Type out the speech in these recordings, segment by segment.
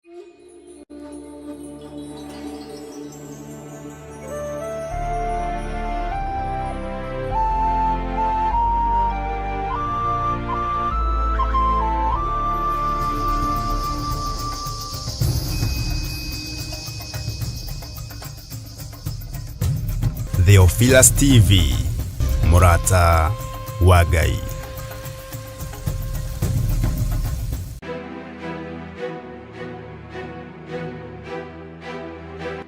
Theophilus TV, mũrata wa Ngai.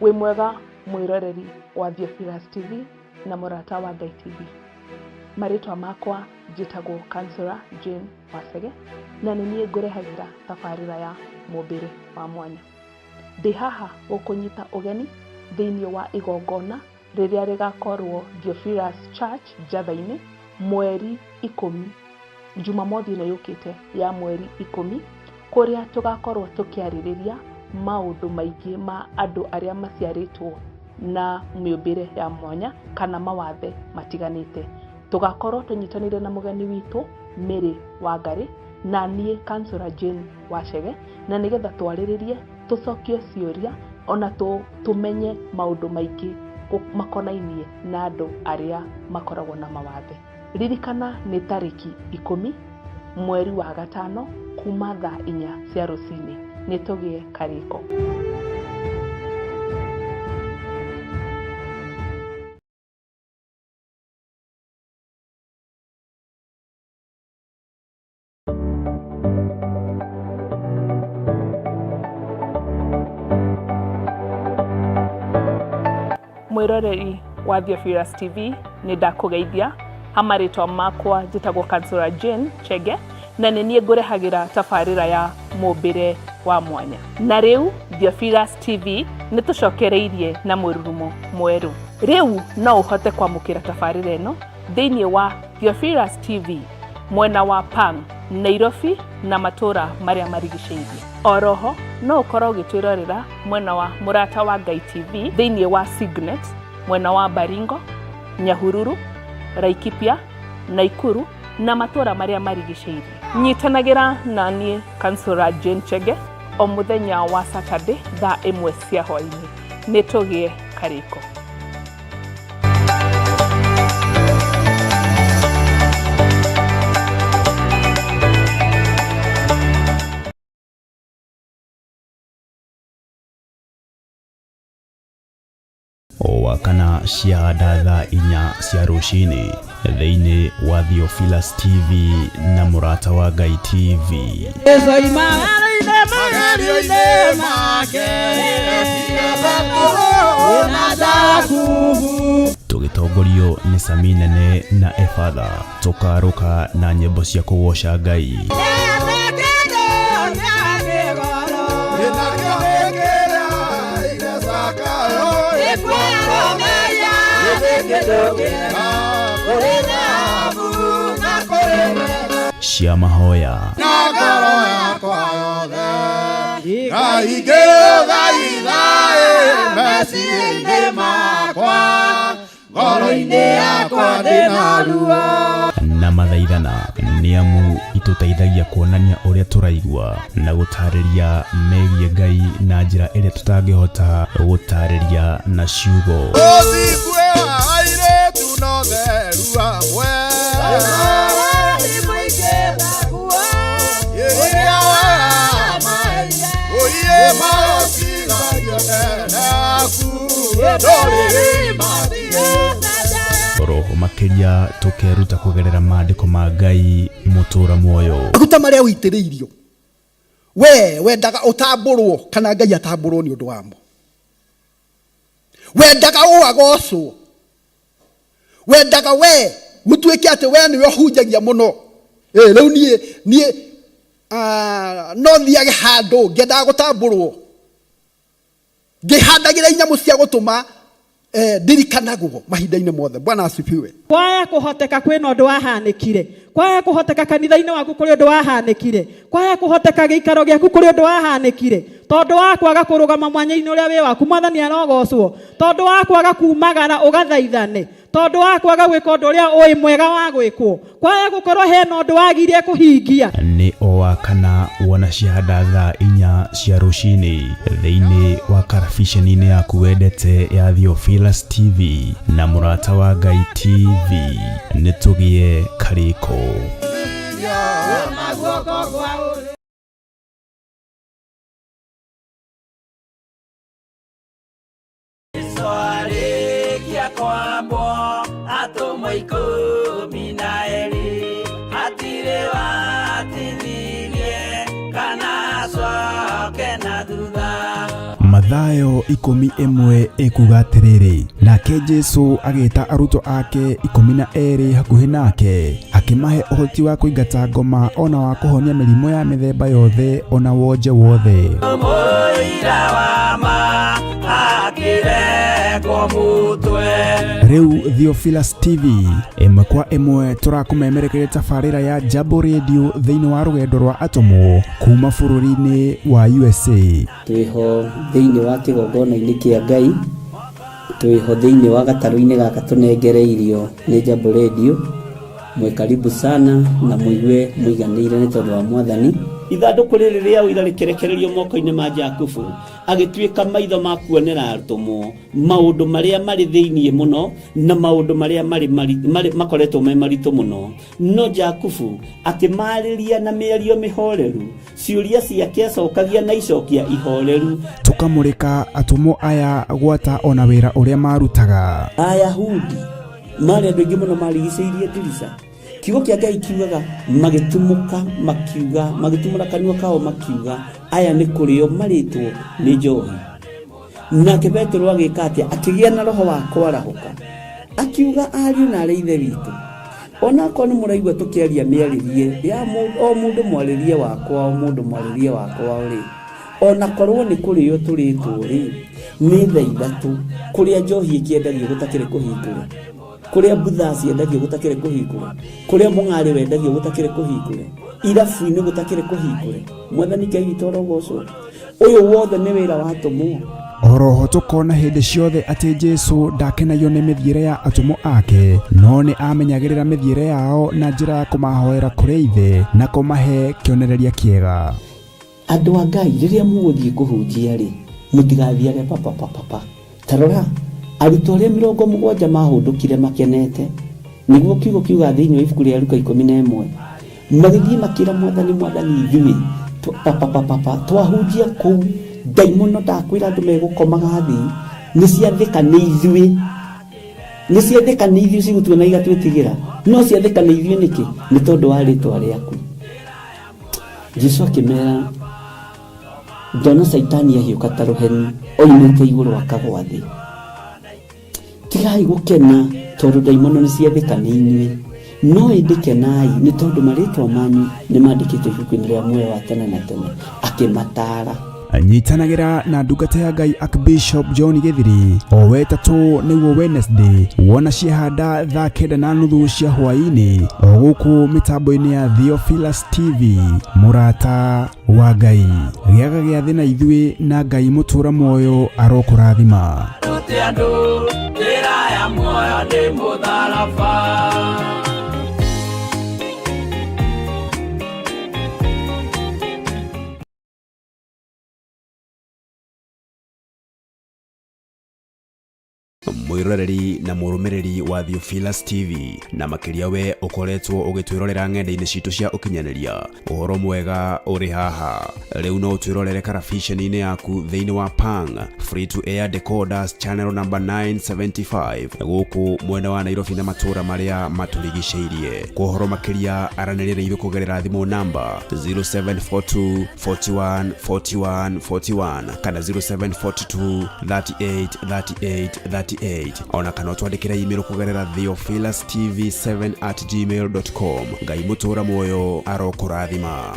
Wĩ mwega mwĩroreri wa Theophilus TV na mũrata wa Ngai TV. Marĩtwa makwa njĩtagwo Councillor Jane Wacege na nĩ niĩ ngũrehagĩra tabarĩra ya mũmbĩre wa mwanya. Ndĩ haha gũkũnyita ũgeni thĩinĩ wa igongona rĩrĩa rĩgakorwo Theophilus Church Njatha-inĩ mweri ikũmi, Jumamothi ĩno yũkĩte ya mweri ikũmi, kũrĩa tũgakorwo tũkĩarĩrĩria maũndũ maingĩ ma andũ arĩa maciarĩtwo na mĩũmbĩre ya mwanya kana mawathe matiganĩte. Tũgakorwo tũnyitanĩire na mũgeni witũ Mary Wangarĩ na niĩ Councillor Jane Wacege, na nĩgetha twarĩrĩrie, tũcokie ciũria ona tũmenye maũndũ maingĩ makonainie na andũ arĩa makoragwo na mawathe. Ririkana nĩ tarĩki ikũmi mweri wa gatano kuma thaa inya cia rũcinĩ. Nĩ tũgĩe karĩko. Mwĩroreri wa Theophilus TV, nĩ ndakũgeithia. Ha marĩtwa makwa njĩtagwo Councillor Jane Chege na nĩ niĩ ngũrehagĩra tabarĩra ya mũmbĩre wa mwanya. Na rĩu Theophilus TV nĩ tũcokereirie na mũrurumo mwerũ. Rĩu no ũhote kwamũkĩra tabarĩra ĩno thĩinĩ wa Theophilus TV mwena wa Pang, Nairobi na matũra marĩa marigicĩirie. Oroho no ũkorwo ũgĩtwĩrorera mwena wa Mũrata wa Ngai TV thĩinĩ wa Signet mwena wa Baringo, Nyahururu, Laikipia, Naikuru na matũra marĩa marigicĩirie. Nyitanagĩra na niĩ Councillor Jane Chege o mũthenya wa Saturday thaa ĩmwe cia hwaĩ-inĩ. Nĩ tũgĩe karĩko. O wakana cia thaa inya cia rũcinĩ thĩinĩ wa Theophilus TV na Mũrata wa Ngai TV. Tũgĩtongorio nĩ Sami Nene na Efatha, tũkarũka na nyĩmbo cia kũgoca Ngai. Cia mahoya. Na mathaithana nĩ amu itũteithagia kuonania ũrĩa tũraigua na gũtarĩria megiĩ Ngai na njĩra ĩrĩa tũtangĩhota gũtarĩria na ciugo. Roho makĩria tũkeruta kũgerera maandĩko ma Ngai mũtũra muoyo. Maguta marĩa ũitĩrĩirio we wendaga ũtambũrwo kana Ngai atambũrwo nĩ ũndũ wamo. Wendaga ũ agocwo. Wendaga we gũtuĩke atĩ we nĩwe ũhunjagia mũno. Rĩu niĩ niĩ no thiage handũ ngĩendaga gũtambũrwo ngĩhandagĩra inyamũ cia gũtũma ndirikanagwo mahinda-inĩ mothe. Bwana asifiwe. Kwaya kũhoteka kwĩna ũndũ wahanĩkire, kwaya kũhoteka kanitha-inĩ waku kũrĩ ũndũ wahanĩkire, kwaya kũhoteka gĩikaro gĩaku kũrĩ ũndũ wahanĩkire, tondũ wa kwaga kũrũgama mwanya-inĩ ũrĩa wĩ waku. Mwathani arogocwo. Tondũ wa kwaga kumagara ũgathaithane. Tondũ wa kwaga gwĩka ũndũ ũrĩa ũĩ mwega wa gwĩkwo, kwaya gũkorwo hena ũndũ wagire kũhingia. Nĩ o wa kana wona ciahanda thaa 4 cia rũcinĩ thĩinĩ wa karabiceni-inĩ yaku wendete ya Theophilus TV na Mũrata wa Ngai TV. Nĩ tũgĩe karĩko. Arĩkia kwambwo atũmwo 12 hatirĩ watithirie kana acoke na thutha. Mathayo 11 ĩkuga atĩrĩrĩ, nake Jesu agĩta arutwo ake 12 hakuhĩ nake, akĩmahe ũhoti wa kũingata ngoma ona wa kũhonia mĩrimũ ya mĩthemba yothe ona wonje wothe. Mũira wa ma akĩrekwo mũtwe. Rĩu Theophilus TV ĩmwe kwa ĩmwe tũrakũmemerekeria tabarĩra ya Jambo Radio thĩinĩ wa rũgendo rwa atũmwo kuma bũrũri-inĩ wa USA. Twĩho thĩinĩ wa kĩgongona-inĩ kĩa Ngai, twĩho thĩinĩ wa gatarũ-inĩ gaka tũnengereirio nĩ Jambo Radio. Mwĩ karibu sana na mũigue mũiganĩire nĩ tondũ wa Mwathani. Ithandũkũ rĩrĩ rĩa ũira rĩkĩrekererio moko-inĩ ma Jakubu, agĩtuĩka maitho ma kuonera atũmwo maũndũ marĩa marĩ thĩinĩ mũno na maũndũ marĩa marĩ makoretwo me maritũ mũno. No Jakubu akĩmarĩria na mĩario mĩhoreru, ciũria ciake acokagia na icokia ihoreru. Tũkamũrĩka atũmwo aya gwata ona wĩra ũrĩa marutaga. Ayahudi marĩ andũ aingĩ mũno marigicĩirie ndirica. Kiugo kĩa Ngai kiugaga magĩtumũka makiuga, magĩtumũra kanua kao makiuga, aya nĩ kũrĩo marĩtwo nĩ njohi. Nake Petero agĩka atĩa? Akĩgĩa na roho wa kwarahũka, akiuga ariũ na arĩ ithe witũ, onakorwo nĩ mũraigua tũkĩaria mĩarĩrie ya o mũndũ mwarĩrie wakwa, o mũndũ mwarĩrie wakwa rĩ, onakorwo nĩ kũrĩo tũrĩtwo rĩ, nĩ thaa 3 kũrĩa njohi ĩkĩendagio gũtakĩrĩ kũhingũre, kũrĩa mbutha ciendagio gũtakĩrĩ kũhingũre, kũrĩa mũng'arĩ wendagio gũtakĩrĩ kũhingũre, irabu-inĩ gũtakĩrĩ kũhingũre. Mwathani Ngai witũ arogocwo. Ũyũ wothe nĩ wĩra wa atũmwo. Oroho tũkona hĩndĩ ciothe atĩ Jesu ndakenagio nĩ mĩthiĩre ya atũmwo ake, no nĩ amenyagĩrĩra mĩthiĩre yao na njĩra ya kũmahoera kũrĩ Ithe na kũmahe kĩonereria kĩega. Andũ a Ngai, rĩrĩa mũgũthiĩ kũhunjia rĩ, mũtigathiage papa papa pa. Ta rora, arutwo arĩa 70 mahũndũkire makenete, nĩguo kiugo kiuga thĩinĩ wa ibuku rĩa Luka 11, magĩthiĩ makĩra Mwathani, Mwathani, ithuĩ papa papa pa, twahunjia kũu ndaimono ndakwĩra andũ megũkomaga thĩ, nĩ ciathĩka nĩ ithuĩ, nĩ ciathĩka nĩ ithuĩ cigũtuona igatwĩtigĩra, no ciathĩka nĩ ithuĩ nĩkĩ? Nĩ tondũ wa rĩtwa rĩaku. Jesu akĩmera, ndona Caitani ahiũka ta rũheni oimĩte igũrũ akagwa thĩ. Tigai gũkena tondũ ndaimono nĩ ciathĩka nĩ inyuĩ, no ĩndĩ kenai nĩ tondũ marĩtwa manyu nĩ mandĩkĩtwo ibuku-inĩ rĩa muoyo wa tene na tene. Akĩmataara. Nyitanagĩra na ndungata ya Ngai Archbishop John Gĩthiri o wetatũ nĩguo Wednesday wona ciahanda thaa 9:30 cia hwaĩ-inĩ o gũkũ mĩtambo-inĩ ya Theophilus TV. Mũrata wa Ngai, gĩaga gĩathĩ na ithuĩ na Ngai mũtũra muoyo arokũrathima. Rute andũ njĩra ya muoyo nĩ mũtharaba. Mwiroreri na mũrũmĩrĩri wa Theophilus TV, na makĩria we ũkoretwo ũgĩtwĩrorera ng'enda-inĩ citũ cia ũkinyanĩria, ũhoro mwega ũrĩ haha. Rĩu no ũtwĩrorere karabiceni-inĩ yaku thĩinĩ wa Pang Free to Air Decoders channel number 975 gũkũ mwena wa Nairobi na matũũra marĩa matũrigicĩirie. Kwa ũhoro makĩria aranĩria na ithuĩ kũgerera thimũ namba 0742 41 41 41 kana 0742 38 38 38, ona kana ũtwandĩkĩre email kũgerera theophilustv7@gmail.com. Ngai mũtũra muoyo arokũrathima.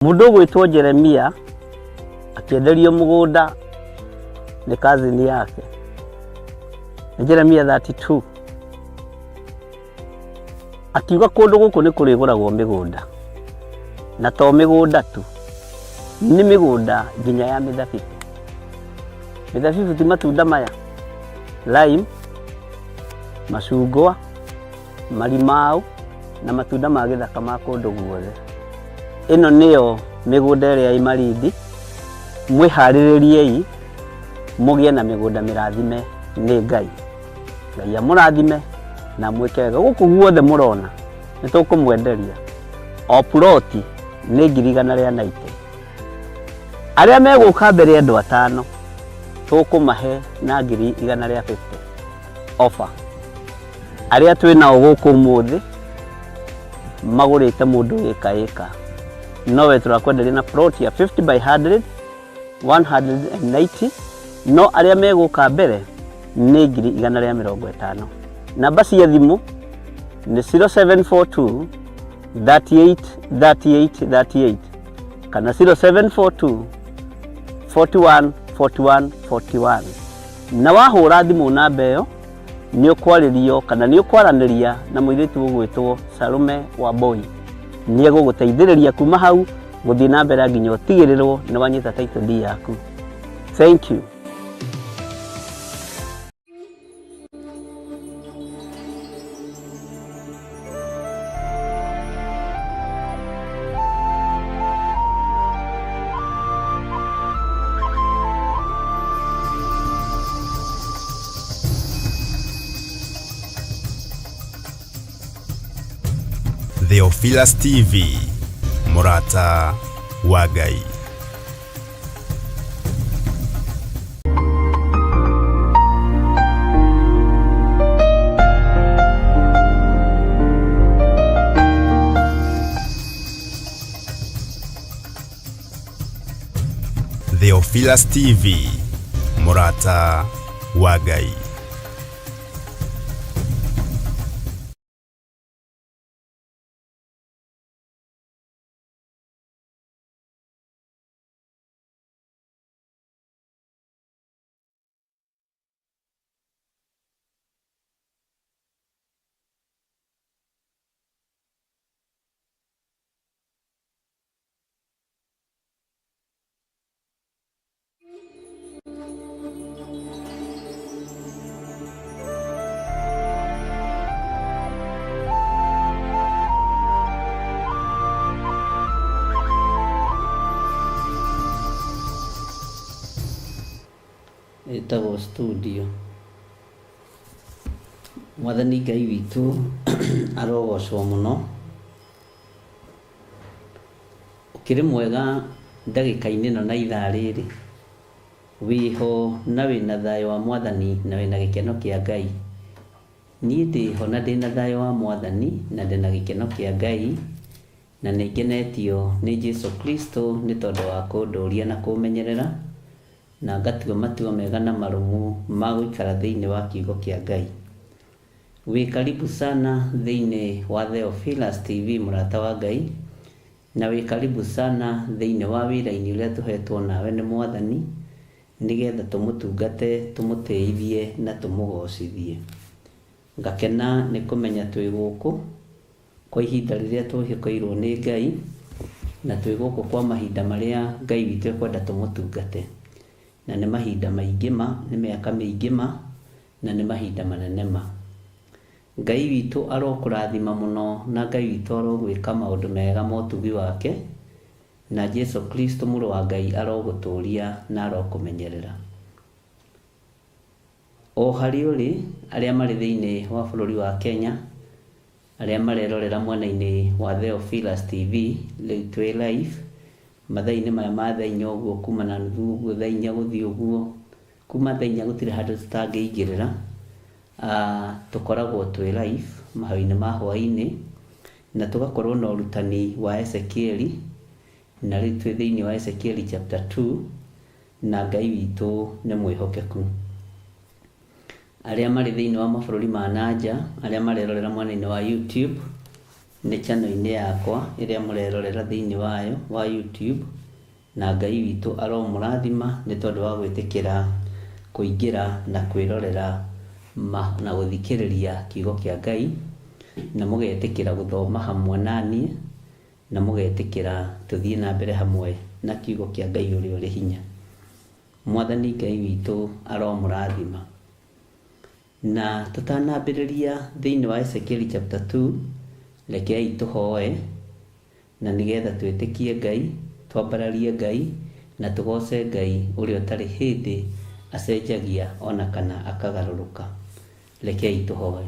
Mũndũ ũgwĩtwo Jeremia akĩenderio mũgũnda nĩ cousin yake. Nĩ Jeremia 32. Akiuga kũndũ gũkũ nĩ kũrĩgũragwo mĩgũnda. Na to mĩgũnda tu, nĩ mĩgũnda nginya ya mĩthabibũ. Mĩthabibũ ti matunda maya, lime, macungwa, marimau na matunda ma gĩthaka ma kũndũ guothe. Ĩno nĩyo mĩgũnda ĩrĩa ĩ Malindi, mwĩharĩrĩriei mũgĩe na mĩgũnda mĩrathime nĩ Ngai. Ngai amũrathime na amwĩke wega. Gũkũ guothe mũrona nĩ tũkũmwenderia o puroti nĩ 190,000. Arĩa megũka mbere andũ atano tũkũmahe na 150,000 offer. Arĩa twĩ nao gũkũ ũmũthĩ magũrĩte mũndũ ĩka ĩka, nowe tũrakwenderia na plot ya 50 by 100 190, no arĩa megũka mbere nĩ 150,000. Namba cia thimũ nĩ 0742 38 38 38 kana 0742 41 41 41. Na wahũra thimũ namba ĩyo nĩ ũkwarĩrio kana nĩ ũkwaranĩria na mũirĩtu ũgwĩtwo Salome Wambui. Nĩ egũgũteithĩrĩria kuma hau gũthiĩ na mbere nginya ũtigĩrĩrwo nĩ wanyita title deed yaku. Thank you. Theophilus TV, mũrata wa Ngai. Theophilus TV, mũrata wa Ngai. Ĩtagwo studio. Mwathani Ngai witũ arogocwo mũno. Ũkĩrĩ mwega ndagĩka-inĩ ĩno na ithaa rĩrĩ? Wĩho na wĩna thayũ wa Mwathani na wĩna gĩkeno kĩa Ngai? Niĩ ndĩho na ndĩna thayũ wa Mwathani na ndĩna gĩkeno kĩa Ngai na nĩngenetio nĩ Jesu Kristo nĩ tondũ wa kũndũria na kũmenyerera na ngatua matua mega na marũmu ma gũikara thĩinĩ wa kiugo kĩa Ngai. Wĩ karibu sana thĩinĩ wa Theophilus TV mũrata wa Ngai, na wĩ karibu sana thĩinĩ wa wĩra-inĩ ũrĩa tũhetwo nawe nĩ Mwathani, nĩgetha tũmũtungate, tũmũtĩithie na tũmũgocithie. Ngakena nĩ kũmenya twĩ gũkũ kwa ihinda rĩrĩa twĩhokeirwo nĩ Ngai, na twĩ gũkũ kwa mahinda marĩa Ngai witũ ekwenda tũmũtungate. Na nĩ mahinda maingĩ ma, nĩ mĩaka mĩingĩ ma, na nĩ mahinda manene ma. Ngai witũ arokũrathima mũno na Ngai witũ arogwĩka maũndũ mega ma ũtugi wake, na Jesu Kristo mũrũ wa Ngai arogũtũria na arokũmenyerera. O harĩa ũrĩ, arĩa marĩ thĩinĩ wa bũrũri wa Kenya, arĩa marerorera mwena-inĩ wa Theophilus TV, rĩu twĩ live, mathaa-inĩ maya ma thaa inya ũguo, kuma na nuthu ũguo, thaa inya gũthiĩ ũguo, kuma thaa inya gũtirĩ handũ tũtangĩingĩrĩra, tũkoragwo twĩ live mahoya-inĩ ma hwaĩ-inĩ, na tũgakorwo na ũrutani wa Ezekieli, na rĩu twĩ thĩinĩ wa Ezekieli chapter 2, na Ngai witũ nĩ mwĩhokeku. Arĩa marĩ thĩinĩ wa mabũrũri ma na nja, arĩa marerorera mwena-inĩ wa YouTube, nĩ channel-inĩ yakwa ĩrĩa mũrerorera thĩinĩ wayo wa YouTube, na Ngai witũ aromũrathima nĩ tondũ wa gwĩtĩkĩra kũingĩra na kwĩrorera na gũthikĩrĩria kiugo kĩa Ngai, na mũgetĩkĩra gũthoma hamwe na niĩ. na mũgetĩkĩra tũthiĩ na mbere hamwe na kiugo kĩa Ngai ũrĩa ũrĩ hinya. Mwathani Ngai witũ aromũrathima. Na tũtanambĩrĩria thĩinĩ wa Ezekieli chapter 2, rekei tũhoe na nĩgetha twĩtĩkie Ngai, twambararie Ngai na tũgoce Ngai ũrĩa ũtarĩ hĩndĩ acenjagia ona kana akagarũrũka. Rekei tũhoe.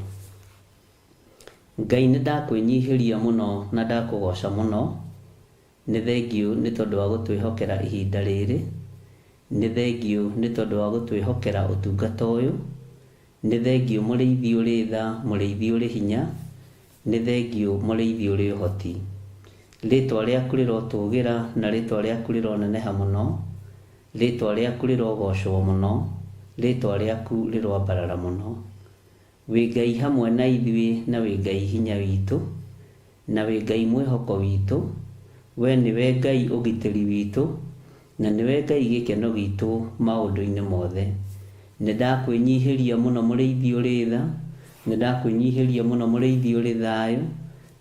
Ngai nĩ ndakwĩnyihĩria mũno na ndakũgoca mũno, nĩ thengiũ nĩ tondũ wa gũtwĩhokera ihinda rĩrĩ, nĩ thengiũ nĩ tondũ wa gũtwĩhokera ũtungata ũyũ, nĩ thengiũ mũrĩithi ũrĩ tha, mũrĩithi ũrĩ hinya, nĩ thengiũ mũrĩithi ũrĩ ũhoti. Rĩtwa rĩaku rĩrotũgĩra na rĩtwa rĩaku rĩroneneha mũno, rĩtwa rĩaku rĩrogocwo mũno, rĩtwa rĩaku rĩroambarara mũno. Wĩ Ngai hamwe na ithuĩ na wĩ Ngai hinya witũ, na wĩ Ngai mwĩhoko witũ, we nĩwe Ngai ũgitĩri witũ, na nĩwe Ngai gĩkeno gitũ maũndũ-inĩ mothe. Nĩ ndakwĩnyihĩria mũno mũrĩithi ũrĩ tha, nĩ ndakwĩnyihĩria mũno mũrĩithi ũrĩ thayũ,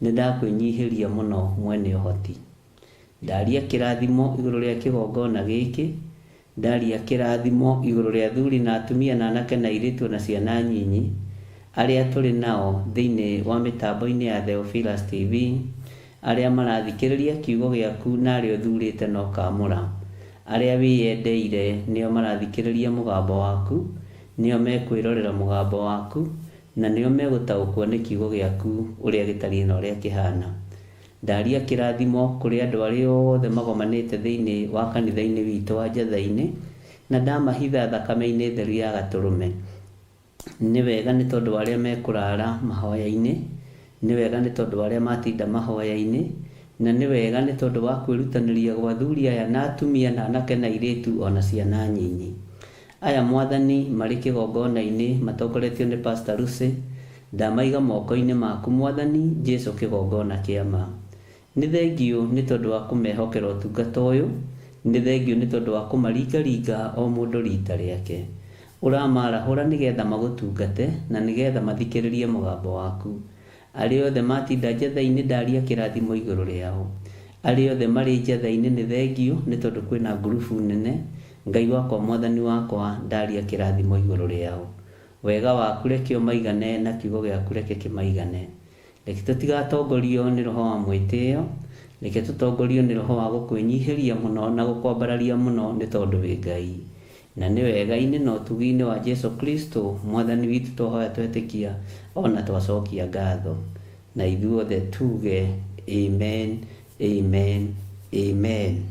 nĩ ndakwĩnyihĩria mũno mwene ũhoti. Ndaria kĩrathimo igũrũ rĩa kĩgongona gĩkĩ, ndaria kĩrathimo igũrũ rĩa athuri na atumia na anake na airĩtu na ciana nyinyi, arĩa tũrĩ nao thĩinĩ wa mĩtambo-inĩ ya Theophilus TV, arĩa marathikĩrĩria kiugo gĩaku na arĩa ũthurĩte na ũkaamũra, arĩa wĩyendeire nĩo marathikĩrĩria mũgambo waku, nĩo mekwĩrorera mũgambo waku, na nĩo megũtaũkwo nĩ kiugo gĩaku ũrĩa gĩtariĩ na ũrĩa kĩhana. Ndaria kĩrathimo kũrĩ andũ arĩa othe magomanĩte thĩinĩ wa kanitha-inĩ witũ wa Njatha-inĩ, na ndamahitha thakame-inĩ theru ya Gatũrũme. Nĩ wega nĩ tondũ wa arĩa mekũrara mahoya-inĩ, nĩ wega nĩ tondũ wa arĩa matinda mahoya-inĩ, na nĩ wega nĩ tondũ wa kwĩrutanĩria gwa athuri aya na atumia na anake na airĩtu o na ciana nyinyi. Aya Mwathani marĩ kĩgongona-inĩ matongoretio nĩ Pastor Lucy, ndamaiga moko-inĩ maku Mwathani Jesu kĩgongona kĩa ma. Nĩ thengiũ nĩ tondũ wa kũmehokera ũtungata ũyũ, nĩ thengiũ nĩ tondũ wa kũmaringaringa o mũndũ rita rĩake. Ũramarahũra nĩgetha magũtungate na nĩgetha mathikĩrĩrie mũgambo waku. Arĩa othe matinda njatha-inĩ ndaria kĩrathimo igũrũ rĩao. Arĩa othe marĩ njatha-inĩ nĩ thengiũ nĩ tondũ kwĩna ngurubu nene, Ngai wakwa Mwathani wakwa ndaria kĩrathimo igũrũ rĩao. Wega waku reke ũmaigane na kiugo gĩaku reke kĩmaigane. Reke tũtigatongorio nĩ roho wa mwĩtĩo, reke tũtongorio nĩ roho wa gũkwĩnyihĩria mũno na gũkwambararia mũno nĩ tondũ wĩ Ngai. Na nĩ wega-inĩ na ũtugi-inĩ wa Jesu Kristo Mwathani witũ twahoya twetĩkia o na twacokia ngatho. Na ithuothe tuge Amen, Amen, Amen.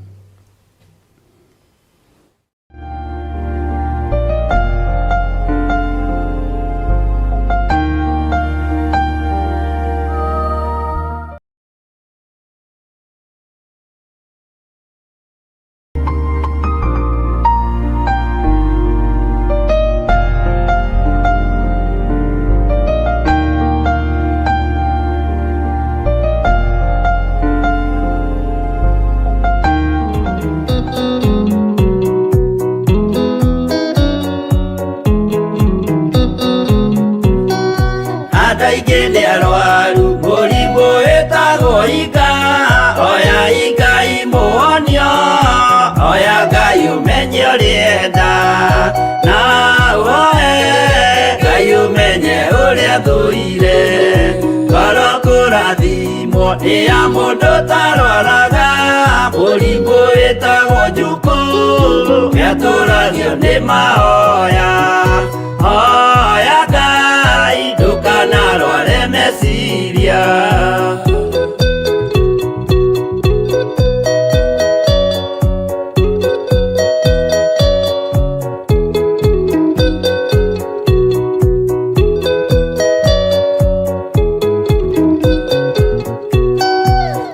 Andũ aingĩ nĩ arwaru mũrimũ wĩtagwo inga, oya inga imũhonio, oya Ngai ũmenye ũrĩenda, na ũhoe Ngai ũmenye ũrĩa thũire, ngoro kũrathimwo nĩ ya mũndũ ũtarwaraga, mũrimũ wĩtagwo njukũ, nĩatũragio nĩ mahoya. Hoya Ngai ndũkanarware meciria.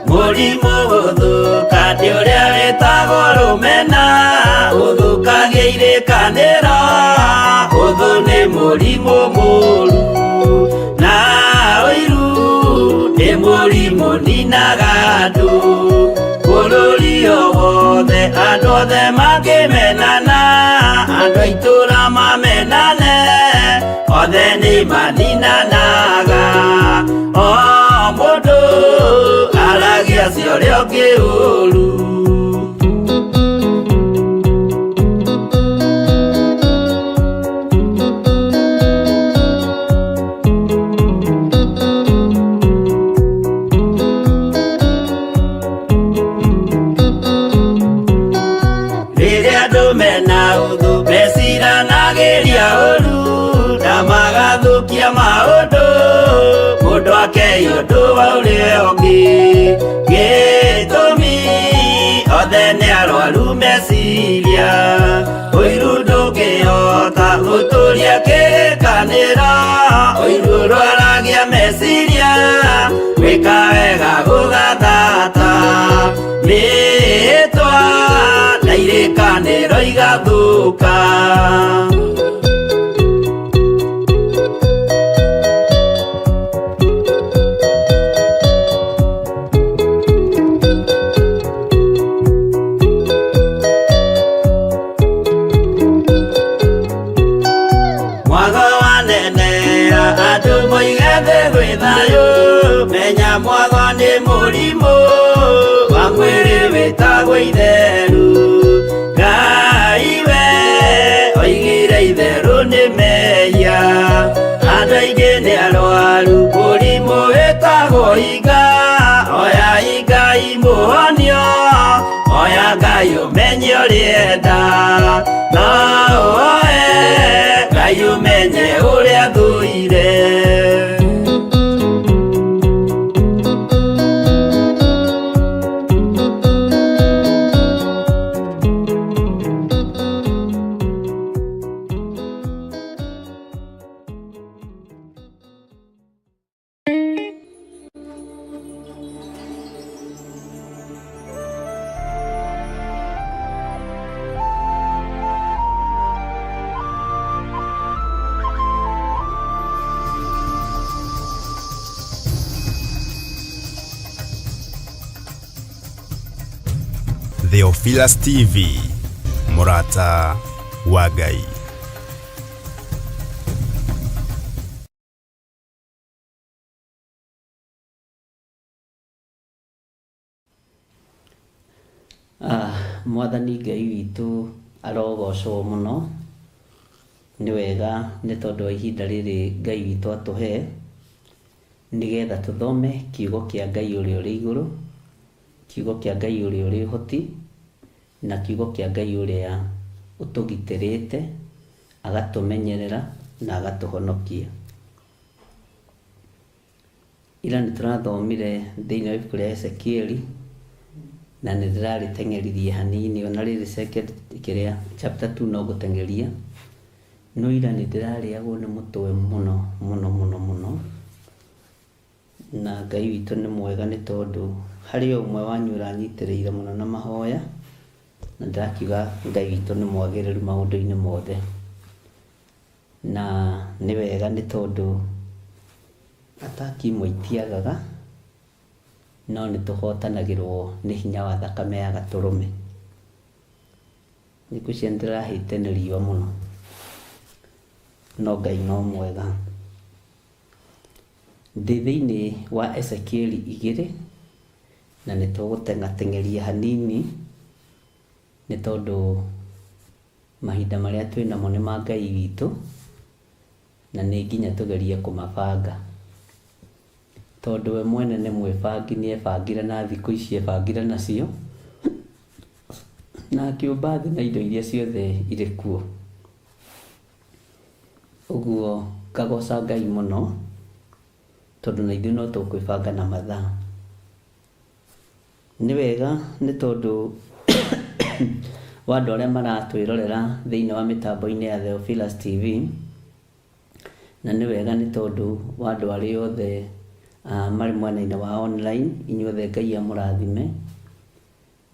Mũrimũ gũthũka nĩ ũrĩa wĩtagwo rũmena, ũthũkagia irĩkanĩro, ũthũ nĩ mũrimũ mũru, na ũiru nĩ mũrimũ ninaga andũ. Bũrũri o wothe andũ othe mangĩmenana, andũ a itũũra mamenane, othe nĩ maninanaga. O mũndũ aragia cia ũrĩa ũngĩ ũru. Rĩrĩa andũ mena ũthũ meciranagĩria ũru na magathũkia maũndũ, mũndũ akei ũndũ wa ũrĩa ũngĩ. Gĩtũmi othe nĩ arwaru meciria, ũiru ndũngĩhota gũtũria kĩrĩkanĩro, ũiru ũrwaragia meciria, gwĩka wega gũgathata, mĩĩtwa na irĩkanĩro igathũka. Mwago wanenera andũ moige thĩ gwĩ thayũ, menya mwago nĩ mũrimũ wa mwĩrĩ wĩtagwo itheru. Ngai we oigire itherũ nĩ mehia, andũ aingĩ nĩ arwaru mũrimũ wĩtagwo iga, oya Ngai mũhonio, oya Ngai ũmenye ũrĩa enda, no ũoe Ngai ũmenye ũrĩa thũire. Theophilus TV, mũrata wa Ngai. Mwathani Ngai witũ arogocwo mũno. Nĩ wega nĩ tondũ wa ihinda rĩrĩ Ngai witũ atũhe nĩgetha tũthome kiugo kĩa Ngai ũrĩa ũrĩ igũrũ, kiugo kĩa Ngai ũrĩa ũrĩ ũhoti, na kiugo kĩa Ngai ũrĩa ũtũgitĩrĩte, agatũmenyerera na agatũhonokia. Ira nĩ tũrathomire thĩinĩ wa ibuku rĩa Ezekieli na nĩ ndĩrarĩteng'eririe hanini, ona rĩrĩ second kĩrĩa chapter 2 no ngũteng'eria, no ira nĩ ndĩrarĩagwo nĩ mũtwe mũno mũno mũno mũno, na Ngai witũ nĩ mwega nĩ tondũ harĩ o ũmwe wanyu ũranyitĩrĩire mũno na mahoya, na ndĩrakiuga Ngai witũ nĩ mwagĩrĩru maũndũ-inĩ mothe, na nĩ wega nĩ tondũ ataki imwe itiagaga, no nĩ tũhotanagĩrwo nĩ hinya wa thakame ya gatũrũme. Thikũ ici nĩndĩrahĩte nĩ riũa mũno, no Ngai no mwega. Ndĩ thĩinĩ wa Ezekieli 2, na nĩ tũgũteng'ateng'eria hanini nĩ tondũ mahinda marĩa twĩ namo nĩ ma Ngai witũ, na nĩ nginya tũgerie kũmabanga. Tondũ we mwene nĩ mwĩbangi, nĩ ebangire na thikũ ici ebangire nacio, na akĩũmba thĩ na indo iria ciothe irĩ kuo. Ũguo ngagoca Ngai mũno, tondũ na ithuĩ no tũkwĩbanga na mathaa. Nĩ wega nĩ tondũ wa andũ arĩa maratwĩrorera thĩinĩ wa mĩtambo-inĩ ya Theophilus TV, na nĩ wega nĩ tondũ wa andũ arĩa othe marĩ mwena-inĩ wa online, inyuothe Ngai amũrathime.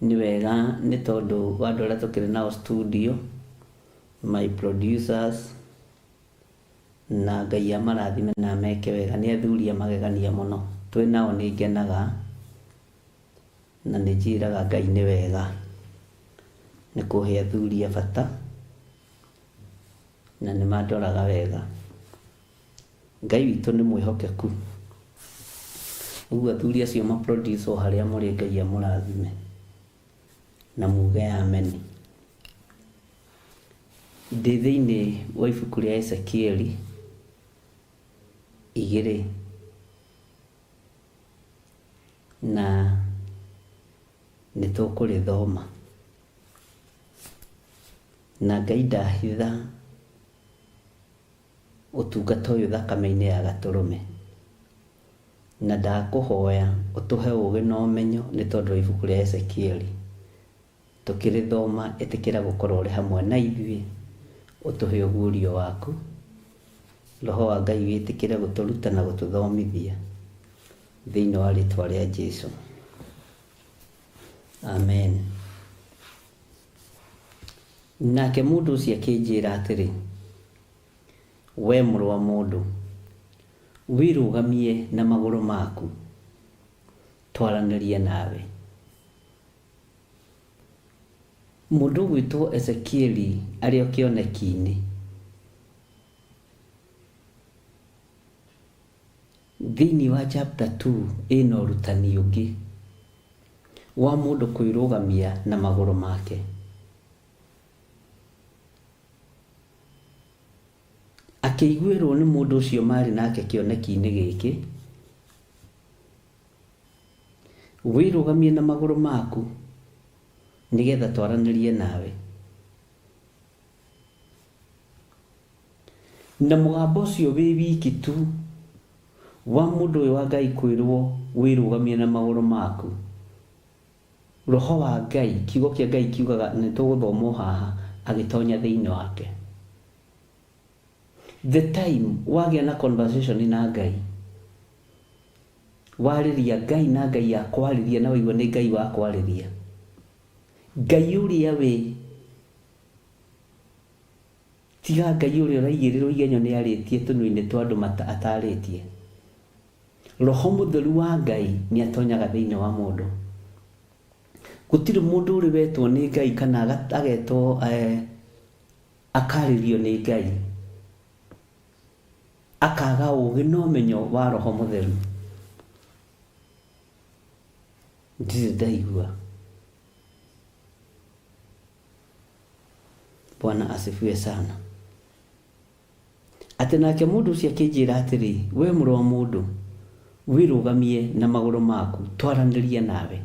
Nĩ wega nĩ tondũ wa andũ arĩa tũkĩrĩ nao studio, my producers, na Ngai amarathime na ameke wega. Nĩ athuri a magegania mũno, twĩ nao nĩ ngenaga na nĩ njĩraga Ngai nĩ wega nĩ kũhe athuri a bata na nĩ mandoraga wega. Ngai witũ nĩ mwĩhokeku. Ũguo athuri acio ma produce o harĩa mũrĩ Ngai amũrathime na muge ameni. Ndĩ thĩinĩ wa ibuku rĩa Ezekieli 2 na nĩ tũkũrĩthoma. Na Ngai ndahitha ũtungata ũyũ thakame-inĩ ya Gatũrũme. Na ndakũhoya ũtũhe ũgĩ na ũmenyo nĩ tondũ wa ibuku rĩa Ezekieli. Tũkĩrĩthoma ĩtĩkĩra gũkorwo ũrĩ hamwe na ithuĩ, ũtũhe ũguũrio waku. Roho wa Ngai wĩtĩkĩre gũtũruta na gũtũthomithia thĩinĩ wa rĩtwa rĩa Jesu. Amen. Nake mũndũ ũcio akĩnjĩra atĩrĩ, Wee mũrũ wa mũndũ, wĩrũgamie na magũrũ maku, twaranĩrie nawe. Mũndũ ũgwĩtwo Ezekieli arĩ o kĩoneki-inĩ. Thĩinĩ wa chapter 2 ĩna ũrutani ũngĩ wa mũndũ kwĩrũgamia na magũrũ make. Akĩiguĩrwo nĩ mũndũ ũcio maarĩ nake kĩoneki-inĩ gĩkĩ, Wĩrũgamie na magũrũ maku, nĩgetha twaranĩrie nawe. Na mũgambo ũcio wĩ wiki tu wa mũndũ ũyũ wa Ngai kwĩrwo wĩrũgamie na magũrũ maku, Roho wa Ngai, kiugo kĩa Ngai kiugaga, na nĩtũgũthoma o haha, agĩtonya thĩinĩ wake. The time wagĩa na conversation na Ngai, warĩria Ngai na Ngai akwarĩria na waigua nĩ Ngai wakwarĩria, Ngai ũrĩa we Tiga Ngai ũrĩa ũraigĩrĩrwo igenyo nĩarĩtie tũnua-inĩ twa andũ atarĩtie. Roho Mũtheru wa Ngai nĩatonyaga thĩinĩ wa mũndũ. Gũtirĩ mũndũ ũrĩ wetwo nĩ Ngai kana agetwo akarĩrio nĩ Ngai akaga ũgĩ na ũmenyo wa Roho Mũtheru. Ndirĩ ndaigua. Bwana asifiwe sana. Atĩ nake mũndũ ũcio akĩnjĩra atĩrĩ, we mũrũ wa mũndũ, wĩrũgamie na magũrũ maku, twaranĩrie nawe.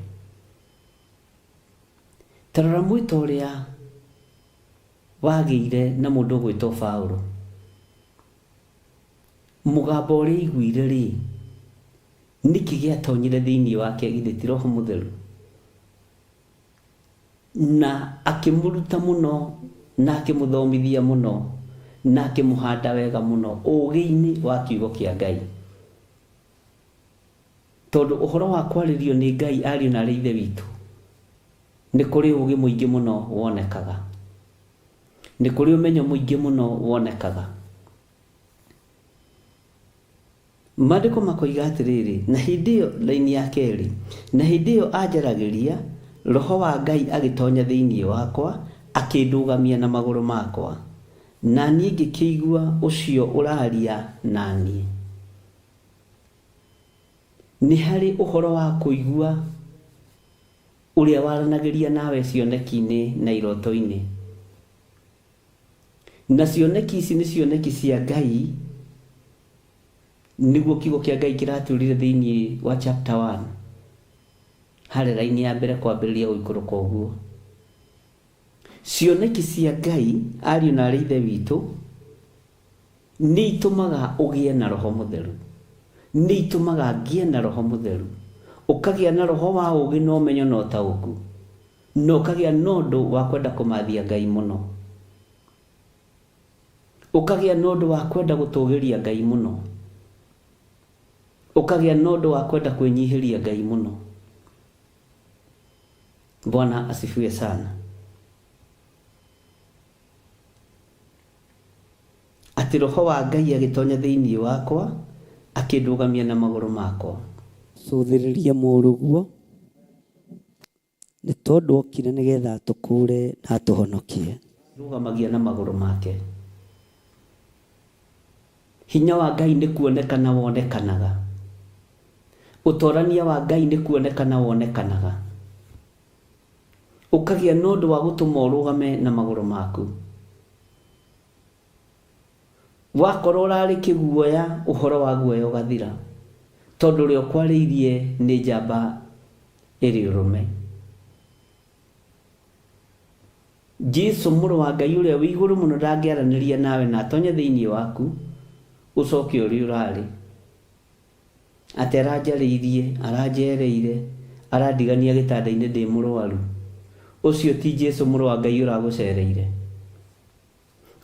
Ta rora mwĩto ũrĩa wagĩire na mũndũ ũgwĩtwo Paulo. Mũgambo ũrĩa aiguire rĩ, nĩkĩ gĩatonyire thĩinĩ wake githĩ ti Roho Mũtheru? Na akĩmũruta mũno, na akĩmũthomithia mũno, na akĩmũhanda wega mũno ũũgĩ-inĩ wa kiugo kĩa Ngai. Tondũ ũhoro wa kwarĩrio nĩ Ngai ariũ na arĩ Ithe witũ, nĩ kũrĩ ũũgĩ mũingĩ mũno wonekaga. Nĩ kũrĩ ũmenyo mũingĩ mũno wonekaga. Maandĩko makoiga atĩrĩrĩ, na hĩndĩ ĩyo, raini ya kerĩ, na hĩndĩ ĩyo anjaragĩria, Roho wa Ngai agĩtonya thĩinĩ wakwa, akĩndũgamia na magũrũ makwa, na niĩ ngĩkĩigua ũcio ũraaria na niĩ. Nĩ harĩ ũhoro wa kũigua ũrĩa waranagĩria nawe cioneki-inĩ na iroto-inĩ. Na cioneki ici nĩ cioneki cia Ngai, nĩguo kiugo kĩa Ngai kĩratwĩrire thĩinĩ wa chapter 1 harĩa raini ya mbere kwambĩrĩria gũikũrũka ũguo. Cioneki cia Ngai, ariũ na arĩ Ithe witũ, nĩ itũmaga ũgĩe na Roho Mũtheru. Nĩ itũmaga ngĩe na Roho Mũtheru. Ũkagĩa na roho wa ũũgĩ na ũmenyo na ũtaũku. Na ũkagĩa na ũndũ wa kwenda kũmathia Ngai mũno. Ũkagĩa na ũndũ wa kwenda gũtũgĩria Ngai mũno. Ũkagĩa na ũndũ wa kwenda kwĩnyihĩria Ngai mũno. Bwana asifiwe sana. Atĩ Roho wa Ngai agĩtonya thĩinĩ wakwa, akĩndũgamia na magũrũ makwa. Cũthĩrĩria mũrũguo. Nĩ tondũ okire nĩ getha atũkũũre na atũhonokie. Rũgamagia na magũrũ make. Hinya wa Ngai nĩ kuonekana wonekanaga. Ũtorania wa Ngai nĩ kuonekana wonekanaga. Ũkagĩa na ũndũ wa gũtũma ũrũgame na magũrũ maku. Wakorwo ũrarĩ kĩguoya, ũhoro wa guoya ũgathira, tondũ ũrĩa ũkwarĩirie nĩ njamba ĩrĩ ũrũme. Jesu mũrũ wa Ngai ũrĩa wĩ igũrũ mũno ndangĩaranĩria nawe na atonye thĩinĩ waku, ũcoke ũrĩa ũrarĩ. Atĩ aranjarĩirie, aranjereire, arandigania gĩtanda-inĩ ndĩ mũrwaru. Ũcio ti Jesu mũrũ wa Ngai ũragũcereire.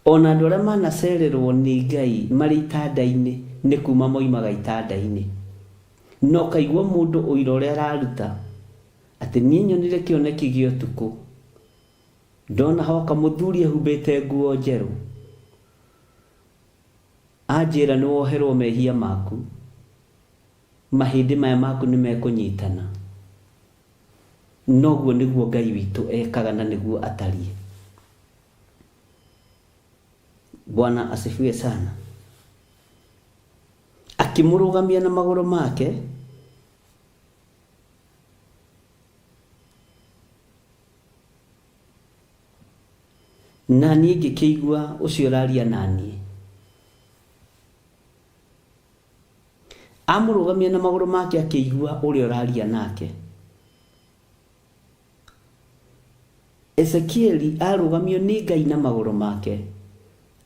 Ona andũ arĩa manacererwo nĩ Ngai marĩ itanda-inĩ nĩ kuma moimaga itanda-inĩ. Na ũkaigua mũndũ ũira ũrĩa araruta atĩ niĩ nyonire kĩoneki gĩa ũtukũ, ndona hoka mũthuri ehumbĩte nguo njerũ, anjĩra nĩ woherwo mehia maku, mahĩndĩ maya maku nĩ mekũnyitana. Noguo nĩguo Ngai witũ ekaga na nĩguo atariĩ. Bwana asifiwe sana. Akĩmũrũgamia na magũrũ make, na niĩ ngĩkĩigua ũcio ũraria na niĩ. Amũrũgamia na magũrũ make akĩigua ũrĩa ũraria nake. Ezekieli arũgamio nĩ Ngai na magũrũ make,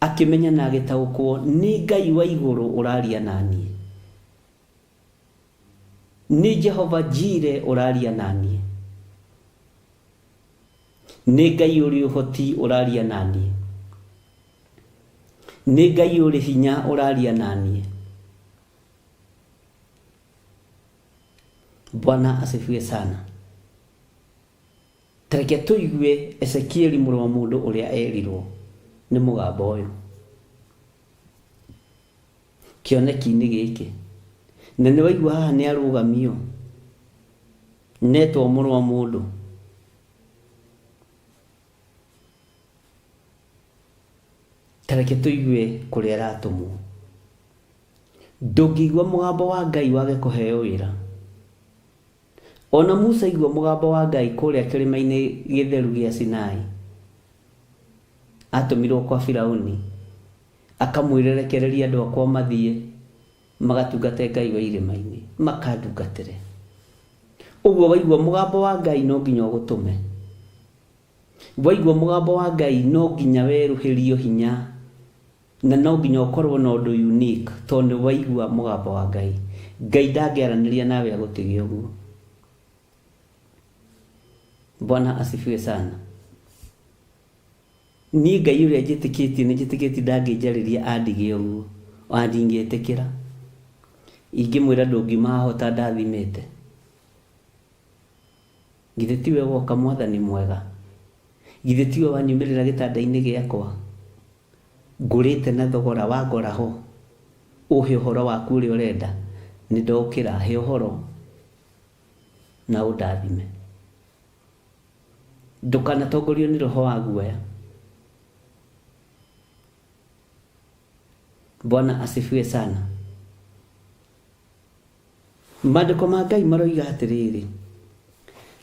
akĩmenya na agĩtaũkwo nĩ Ngai wa igũrũ ũraria na niĩ. Nĩ Jehova Jire ũraria na niĩ. Nĩ Ngai ũrĩ ũhoti ũraria na niĩ. Nĩ Ngai ũrĩ hinya ũraria na niĩ. Bwana asifiwe sana. Ta reke tũigue Ezekieli mũrũ wa mũndũ ũrĩa erirwo nĩ mũgambo ũyũ kĩoneki-inĩ gĩkĩ. Na nĩ waigua haha nĩ arũgamio netwo mũrũ wa mũndũ. Ta reke tũigue kũrĩa aratũmwo. Ndũngĩigua mũgambo wa Ngai wage kũheo wĩra. O na Musa aigua mũgambo wa Ngai kũrĩa kĩrĩma-inĩ gĩtheru gĩa Sinai, atũmirwo kwa Firauni akamwĩre rekereria andũ akwa mathiĩ magatungate Ngai wa irĩma-inĩ, makandungatĩre. Ũguo waigua mũgambo wa Ngai no nginya ũgũtũme. Waigua mũgambo wa Ngai no nginya werũhĩrio hinya na no nginya ũkorwo na ũndũ unique tondũ nĩ waigua mũgambo wa Ngai. Ngai ndangĩaranĩria nawe agũtige ũguo. Bwana asifiwe sana. Niĩ Ngai ũrĩa njĩtĩkĩtie nĩ njĩtĩkĩtie ndangĩnjarĩria andige ũguo, ona ndingĩtĩkĩra. Ingĩmwĩra ndũngiuma haha ũtandathimĩte. Githĩ tiwe woka mwathani mwega? Githĩ tiwe wanyumĩrĩra gĩtanda-inĩ gĩakwa? Ngũrĩte na thogora wangora ho, ũhe ũhoro waku ũrĩa ũrenda, nĩ ndokĩra, he ũhoro na ũndathime. Ndũkanatongorio nĩ roho wa guoya. Bwana asifiwe sana. Maandĩko ma Ngai maroiga atĩrĩrĩ,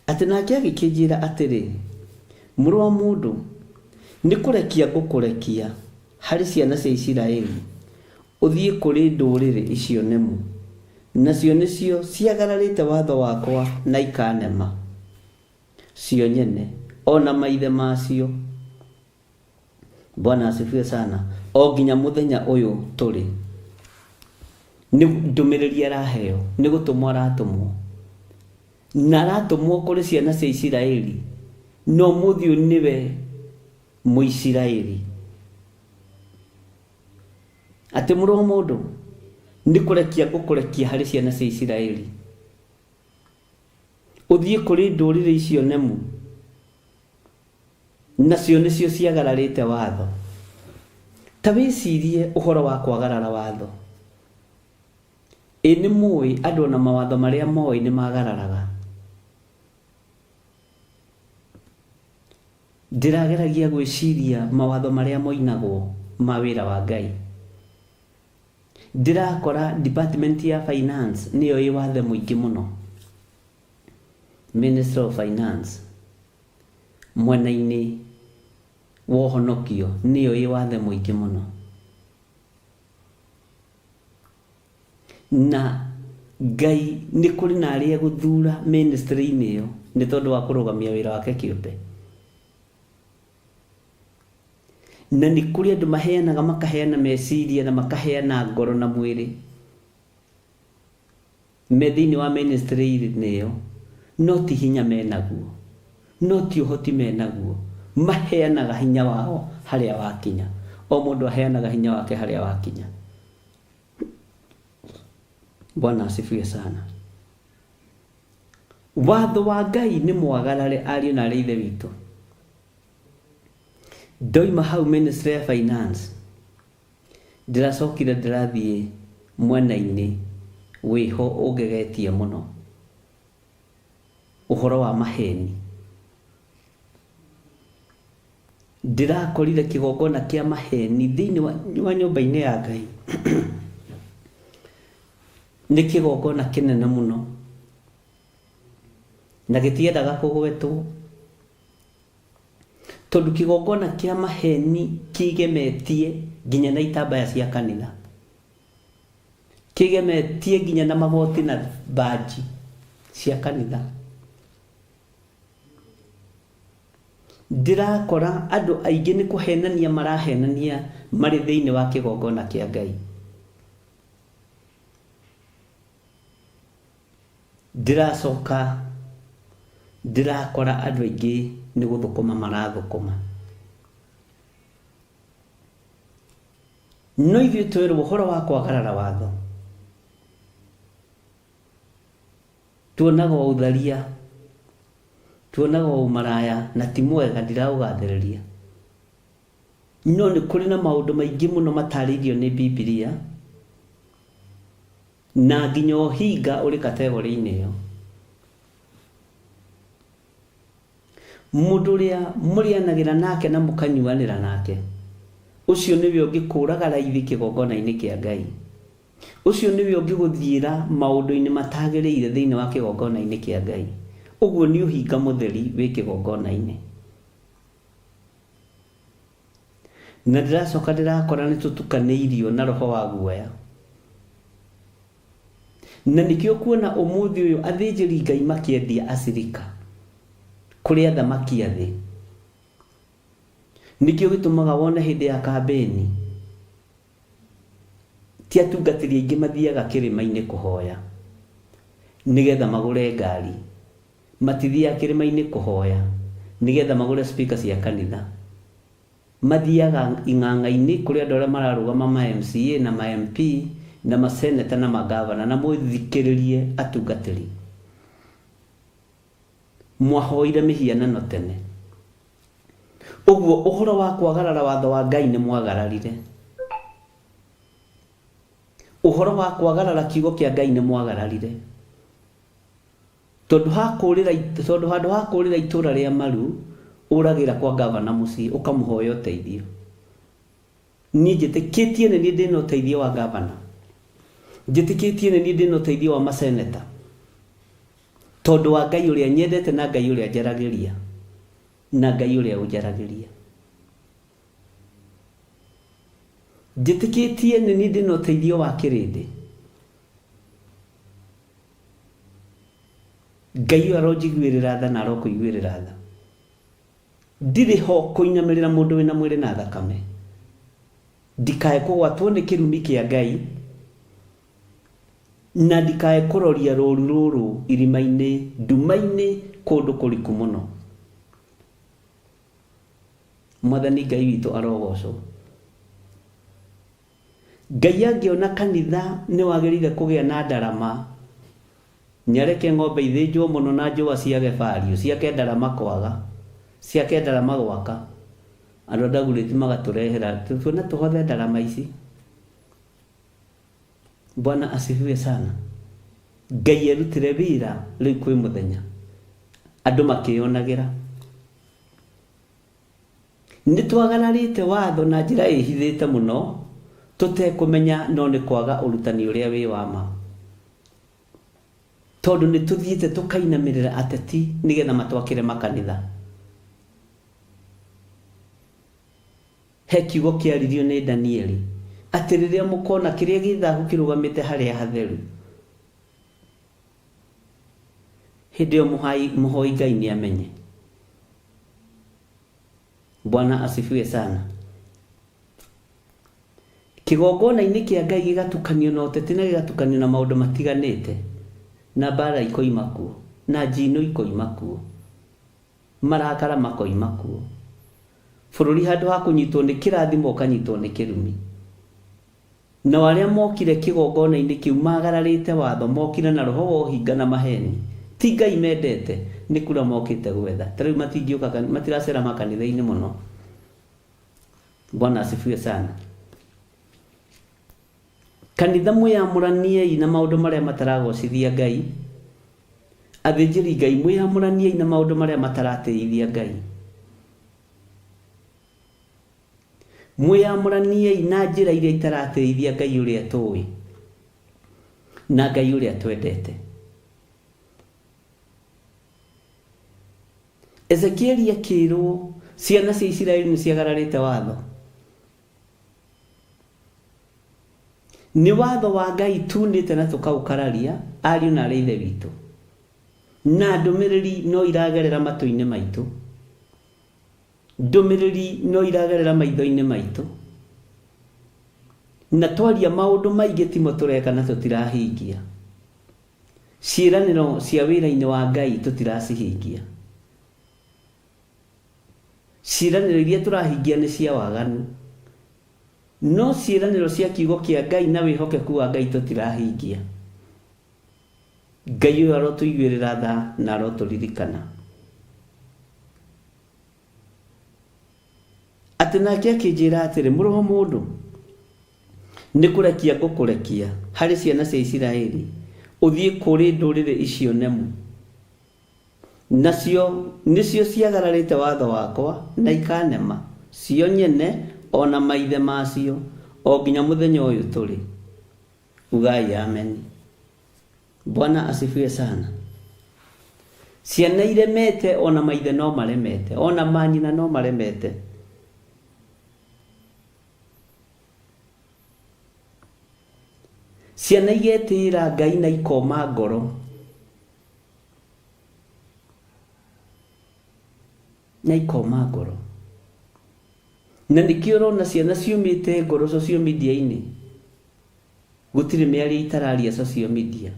atĩ nake agĩkĩnjĩra atĩrĩ, Mũrũ wa mũndũ, nĩ kũrekia ngũkũrekia harĩ ciana cia Isiraeli, ũthiĩ kũrĩ ndũrĩrĩ icio nemu, nacio nĩcio ciagararĩte watho wakwa na ikanema, cio nyene, o na maithe macio. Bwana asifiwe sana. O nginya mũthenya ũyũ tũrĩ. Nĩ ndũmĩrĩri araheo, nĩ gũtũmwo aratũmwo. Na aratũmwo kũrĩ ciana cia Isiraeli. Na ũmũthĩ ũyũ nĩwe Mũisiraeli. Atĩ mũrũ wa mũndũ, nĩ kũrekia ngũkũrekia harĩ ciana cia Isiraeli. Ũthiĩ kũrĩ ndũrĩrĩ icio nemu. Nacio nĩcio ciagararĩte watho. Ta wĩcirie ũhoro wa kwagarara watho. Ĩ nĩ mũĩ andũ ona mawatho marĩa moĩ nĩ magararaga. Ndĩrageragia gwĩciria mawatho marĩa moinagwo ma wĩra wa Ngai. Ndĩrakora department ya finance nĩyo ĩ wathe mũingĩ mũno. Ministry of Finance mwena-inĩ wa ũhonokio nĩyo ĩ wathe mũingĩ mũno. Na Ngai nĩ kũrĩ na arĩa egũthura ministry-inĩ ĩyo nĩ tondũ wa kũrũgamia wĩra wake kĩũmbe. Na nĩ kũrĩ andũ maheanaga makaheana meciria na makaheana ngoro na mwĩrĩ me thĩinĩ wa ministry-inĩ ĩyo, no ti hinya menaguo, no ti ũhoti menaguo, maheanaga hinya wao harĩa wakinya. O mũndũ aheanaga hinya wake harĩa wakinya. Bwana asifiwe sana. Watho wa Ngai nĩ mwagarare ariũ na arĩ ithe witũ. Ndoima hau ministry ya finance ndĩracokire ndĩrathiĩ mwena-inĩ wĩho ũngegetie mũno, ũhoro wa maheni. Ndĩrakorire kĩgongona kĩa maheni thĩinĩ wa nyũmba-inĩ ya Ngai. Nĩ kĩgongona kĩnene mũno na gĩtiendaga kũgwetwo. Tondũ kĩgongona kĩa maheni kĩgemetie nginya na itambaya cia kanitha, kĩgemetie nginya na magoti na banji cia kanitha. Ndĩrakora andũ aingĩ nĩ kũhenania marahenania marĩ thĩinĩ wa kĩgongona kĩa Ngai. Ndĩracoka ndĩrakora andũ aingĩ nĩ gũthũkũma marathũkũma. No ithuĩ twerwo ũhoro wa kwagarara watho, tuonaga o ũtharia, tuonaga o ũmaraya na ti mwega ndiraũgathĩrĩria. No nĩ kũrĩ na maũndũ maingĩ mũno matarĩirio nĩ Bibilia Na nginya ũhinga ũrĩ kategorĩ-inĩ ĩyo. Mũndũ ũrĩa mũrĩanagĩra nake na mũkanyuanĩra nake, ũcio nĩwe ũngĩkũũraga raithi kĩgongona-inĩ kĩa Ngai. Ũcio nĩwe ũngĩgũthiĩra maũndũ-inĩ matagĩrĩire thĩinĩ wa kĩgongona-inĩ kĩa Ngai. Ũguo nĩ ũhinga mũtheri wĩ kĩgongona-inĩ. Na ndĩracoka ndĩrakora nĩ tũtukanĩirio na roho wa guoya. Na nĩkĩo ũkuona ũmũthĩ ũyũ athĩnjĩri Ngai makĩendia acirika kũrĩ athamaki a thĩ. Nĩkĩo gĩtũmaga wone hĩndĩ ya kambĩni ti atungatĩri aingĩ mathiaga kĩrĩma-inĩ kũhoya nĩgetha magũre ngari. Matithiaga kĩrĩma-inĩ kũhoya nĩgetha magũre speaker cia kanitha. Mathiaga ing'ang'a-inĩ kũrĩ andũ arĩa mararũgama ma MCA na ma MP na ma senator na ma governor na mũthikĩrĩrie atungatĩri. Mwahoire mĩhianano tene. Ũguo ũhoro wa kwagarara watho wa Ngai nĩ mwagararire. Ũhoro wa kwagarara kiugo kĩa Ngai nĩ mwagararire. Tondũ ha kũrĩra tondũ handũ ha kũrĩra itũra rĩa maru ũragĩra kwa gavana mũciĩ ũkamũhoya ũteithio. Niĩ njĩtĩkĩtie nĩ niĩ ndĩna ũteithio wa gavana. Njĩtĩkĩtie nĩ niĩ ndĩna ũteithio wa maseneta. Tondũ wa Ngai ũrĩa nyendete na Ngai ũrĩa njaragĩria na Ngai ũrĩa ũnjaragĩria. Njĩtĩkĩtie nĩ niĩ ndĩna ũteithio wa kĩrĩndĩ. Ngai ũyũ aronjiguĩrĩra tha na arokũiguĩrĩra tha. Ndirĩ ho kũinamĩrĩra mũndũ wĩna mwĩrĩ na thakame. Ndikae kũgwatwo nĩ kĩrumi kĩa Ngai na ndikae kũroria rũũru rũrũ irima-inĩ, nduma-inĩ, kũndũ kũriku mũno. Mwathani Ngai witũ arogocwo. Ngai angĩona kanitha nĩ wagĩrĩire kũgĩa na ndarama, nĩareke ng'ombe ithĩnjwo mũno na njũa ciage value, ciake ndarama kwaga, ciake ndarama gwaka. Andũ a Dagoretti magatũrehera, tuone tũhothe ndarama ici. Bwana asifiwe sana. Ngai erutire wĩra rĩu kwĩ mũthenya, andũ makĩyonagĩra. Nĩ twagararĩte watho na njĩra ĩhithĩte mũno, Tũtekũmenya no nĩ kwaga ũrutani ũrĩa wĩ wa ma. Tondũ nĩ tũthiĩte tũkainamĩrĩra ateti nĩgetha matwakĩre makanitha. He kiugo kĩaririo nĩ Danieli, atĩ rĩrĩa mũkona kĩrĩa gĩ thahu kĩrũgamĩte harĩa hatheru, hĩndĩ ĩyo mũhoi Ngai nĩamenye. Bwana asifiwe sana. Kĩgongona-inĩ kĩa Ngai gĩgatukanio na ũteti na gĩgatukanio na maũndũ matiganĩte, na mbaara ikoima kuo, na njino ikoima kuo, marakara makoima kuo. Bũrũri handũ ha kũnyitwo nĩ kĩrathimo ũkanyitwo nĩ kĩrumi. Nao arĩa mookire kĩgongona-inĩ kĩu maagararĩte watho, mookire na roho wa ũhinga na maheeni. Ti Ngai mendete, nĩ kura mokĩte gwetha. Ta rĩu matingĩũka, matiracera makanitha-inĩ mũno. Bwana asifiwe sana. Kanitha mwĩyamũraniei na maũndũ marĩa mataragocithia Ngai. Athĩnjĩri Ngai mwĩyamũraniei na maũndũ marĩa mataratĩithia Ngai. Mwĩyamũraniei na njĩra iria itaratĩithia Ngai ũrĩa tũĩ na Ngai ũrĩa twendete. Ezekieli akĩrwo ciana cia Isiraeli nĩ ciagararĩte watho. Nĩ watho wa Ngai tunĩte na tũkaũkararia, ariũ na arĩ ithe witũ. Na ndũmĩrĩri no iragerera matũ-inĩ maitũ. Ndũmĩrĩri no iragerera maitho-inĩ maitũ. Na twaria maũndũ maingĩ timo tũreka na tũtirahingia. Ciĩranĩro cia wĩra-inĩ wa Ngai tũtiracihingia. Ciĩranĩro iria tũrahingia nĩ cia waganu. No ciĩranĩro cia kiugo kĩa Ngai na wĩhokeku wa Ngai tũtirahingia. Ngai ũyũ arotũiguĩrĩra tha na arotũririkana. Atĩ nake akĩnjĩra atĩrĩ, Mũrũ wa mũndũ, nĩ kũrekia ngũkũrekia harĩ ciana cia Isiraeli, ũthiĩ kũrĩ ndũrĩrĩ icio nemu, nacio nĩcio ciagararĩte watho wakwa na ikanema, cio nyene o na maithe macio, o nginya mũthenya ũyũ tũrĩ. Ugai ameni. Bwana asifiwe sana. Ciana iremete ona maithe no maremete, ona manyina no maremete. Ciana igetĩĩra Ngai na ikoma ngoro. Na ikoma ngoro. Na nĩkĩo ũrona ciana ciũmĩte ngoro social media-inĩ. Gũtirĩ mĩario itararia social media.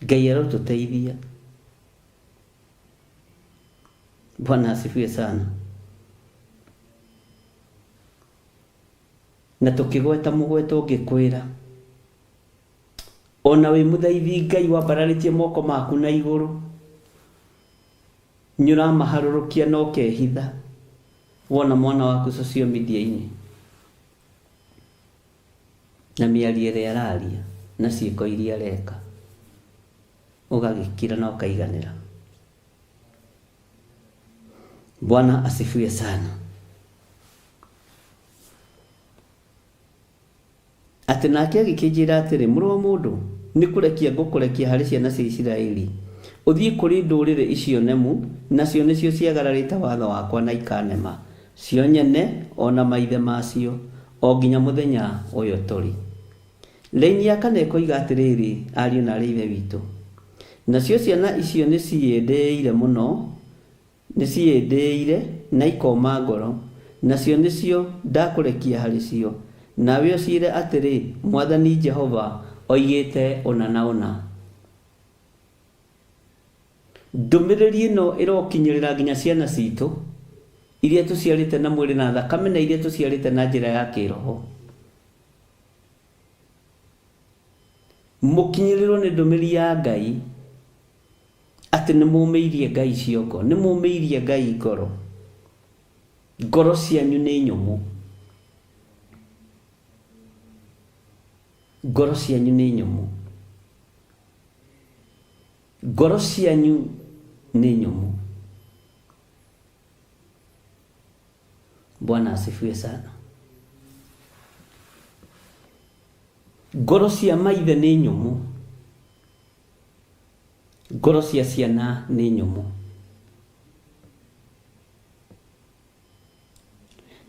Ngai arotũteithia. Bwana asifiwe sana. Na tũkĩgweta mũgweto ngĩkwĩra ona wĩ mũthaithi Ngai wambararĩtie moko maku na igũrũ nĩ ũramaharũrũkia na ũkehitha wona mwana waku social media-inĩ na mĩario ĩrĩa araria na ciĩko iria areka ũgagĩkira na ũkaiganĩra. Bwana asifiwe sana. Atĩ nake agĩkĩnjĩra atĩrĩ, Mũrũ wa mũndũ, nĩ kũrekia ngũkũrekia harĩ ciana cia Isiraeli, ũthiĩ kũrĩ ndũrĩrĩ icio nemu, nacio nĩcio ciagararĩte watho wakwa na ikanema, cio nyene o na maithe ma cio, o nginya mũthenya ũyũ tũrĩ. Raini ya kana ĩkoiga atĩrĩrĩ, ariũ na aarĩ a Ithe witũ, nacio ciana icio nĩciĩndĩĩire mũno, Nĩciĩĩndĩĩire na ikooma ngoro, nacio nĩcio ndakũrekia harĩ cio. Nawe ũciĩre atĩrĩ, 'Mwathani Jehova oigĩte ũna na ũna. Ndũmĩrĩri ĩno ĩrokinyĩrĩra nginya ciana ciitũ, iria tũciarĩte na mwĩrĩ na thakame na iria tũciarĩte na njĩra ya kĩĩroho. Mũkinyĩrĩrwo nĩ ndũmĩrĩri ya Ngai. Atĩ nĩ mũmĩirie Ngai ciongo, nĩ mũmĩirie Ngai ngoro. Ngoro cianyu nĩ nyũmũ. Ngoro cianyu nĩ nyũmũ. Ngoro cianyu nĩ nyũmũ. Bwana asifiwe sana. Ngoro cia maithe nĩ nyũmũ, ngoro cia ciana nĩ nyũmũ.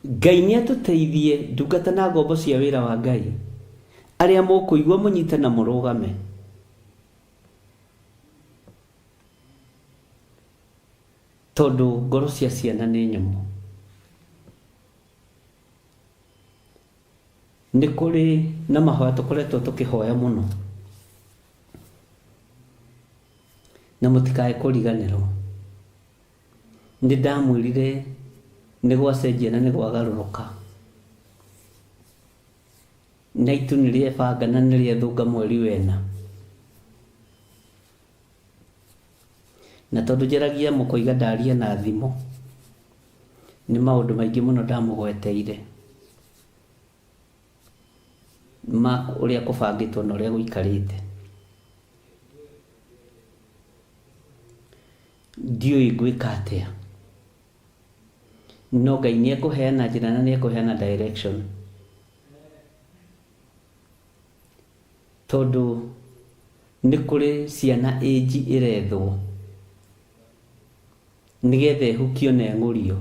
Ngai nĩ atũteithie ndungata na ngombo cia wĩra wa Ngai, arĩa mũkũigua mũnyite na mũrũgame. Tondũ ngoro cia ciana nĩ nyũmũ. Nĩ kũrĩ na mahoya tũkoretwo tũkĩhoya mũno, na mũtikae kũriganĩrwo. Nĩ ndamwĩrire nĩ gwacenjia na nĩ gwagarũrũka. Na itu nĩ rĩebanga na nĩ rĩethũnga mweri wena. Na tondũ njaragia mũkoiga ndaria na thimo, nĩ maũndũ maingĩ mũno ndamũgweteire ma ũrĩa kũbangĩtwo na ũrĩa gũikarĩte. Ndiũĩ ngwĩka atĩa, no Ngai nĩ ekũheana njĩra na nĩ ekũheana direction. Tondũ nĩ kũrĩ ciana ĩnji ĩrethwo nĩgetha ĩhukio na ĩng'ũrio.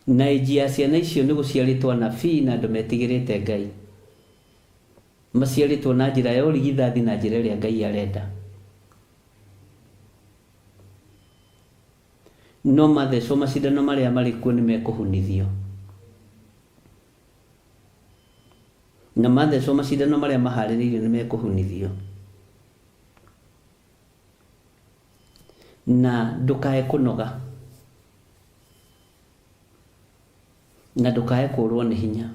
Na ĩnji ya ciana icio nĩ gũciarĩtwo anabii na andũ metigĩrĩte Ngai. Maciarĩtwo na njĩra ya ũrigithathi na njĩra ĩrĩa Ngai arenda. No mathecwo macindano marĩa marĩ kuo nĩ mekũhunithio. Na mathecwo macindano marĩa maharĩrĩirio nĩ mekũhunithio. Na ndũkae kũnoga. Na ndũkae kũrwo nĩ hinya.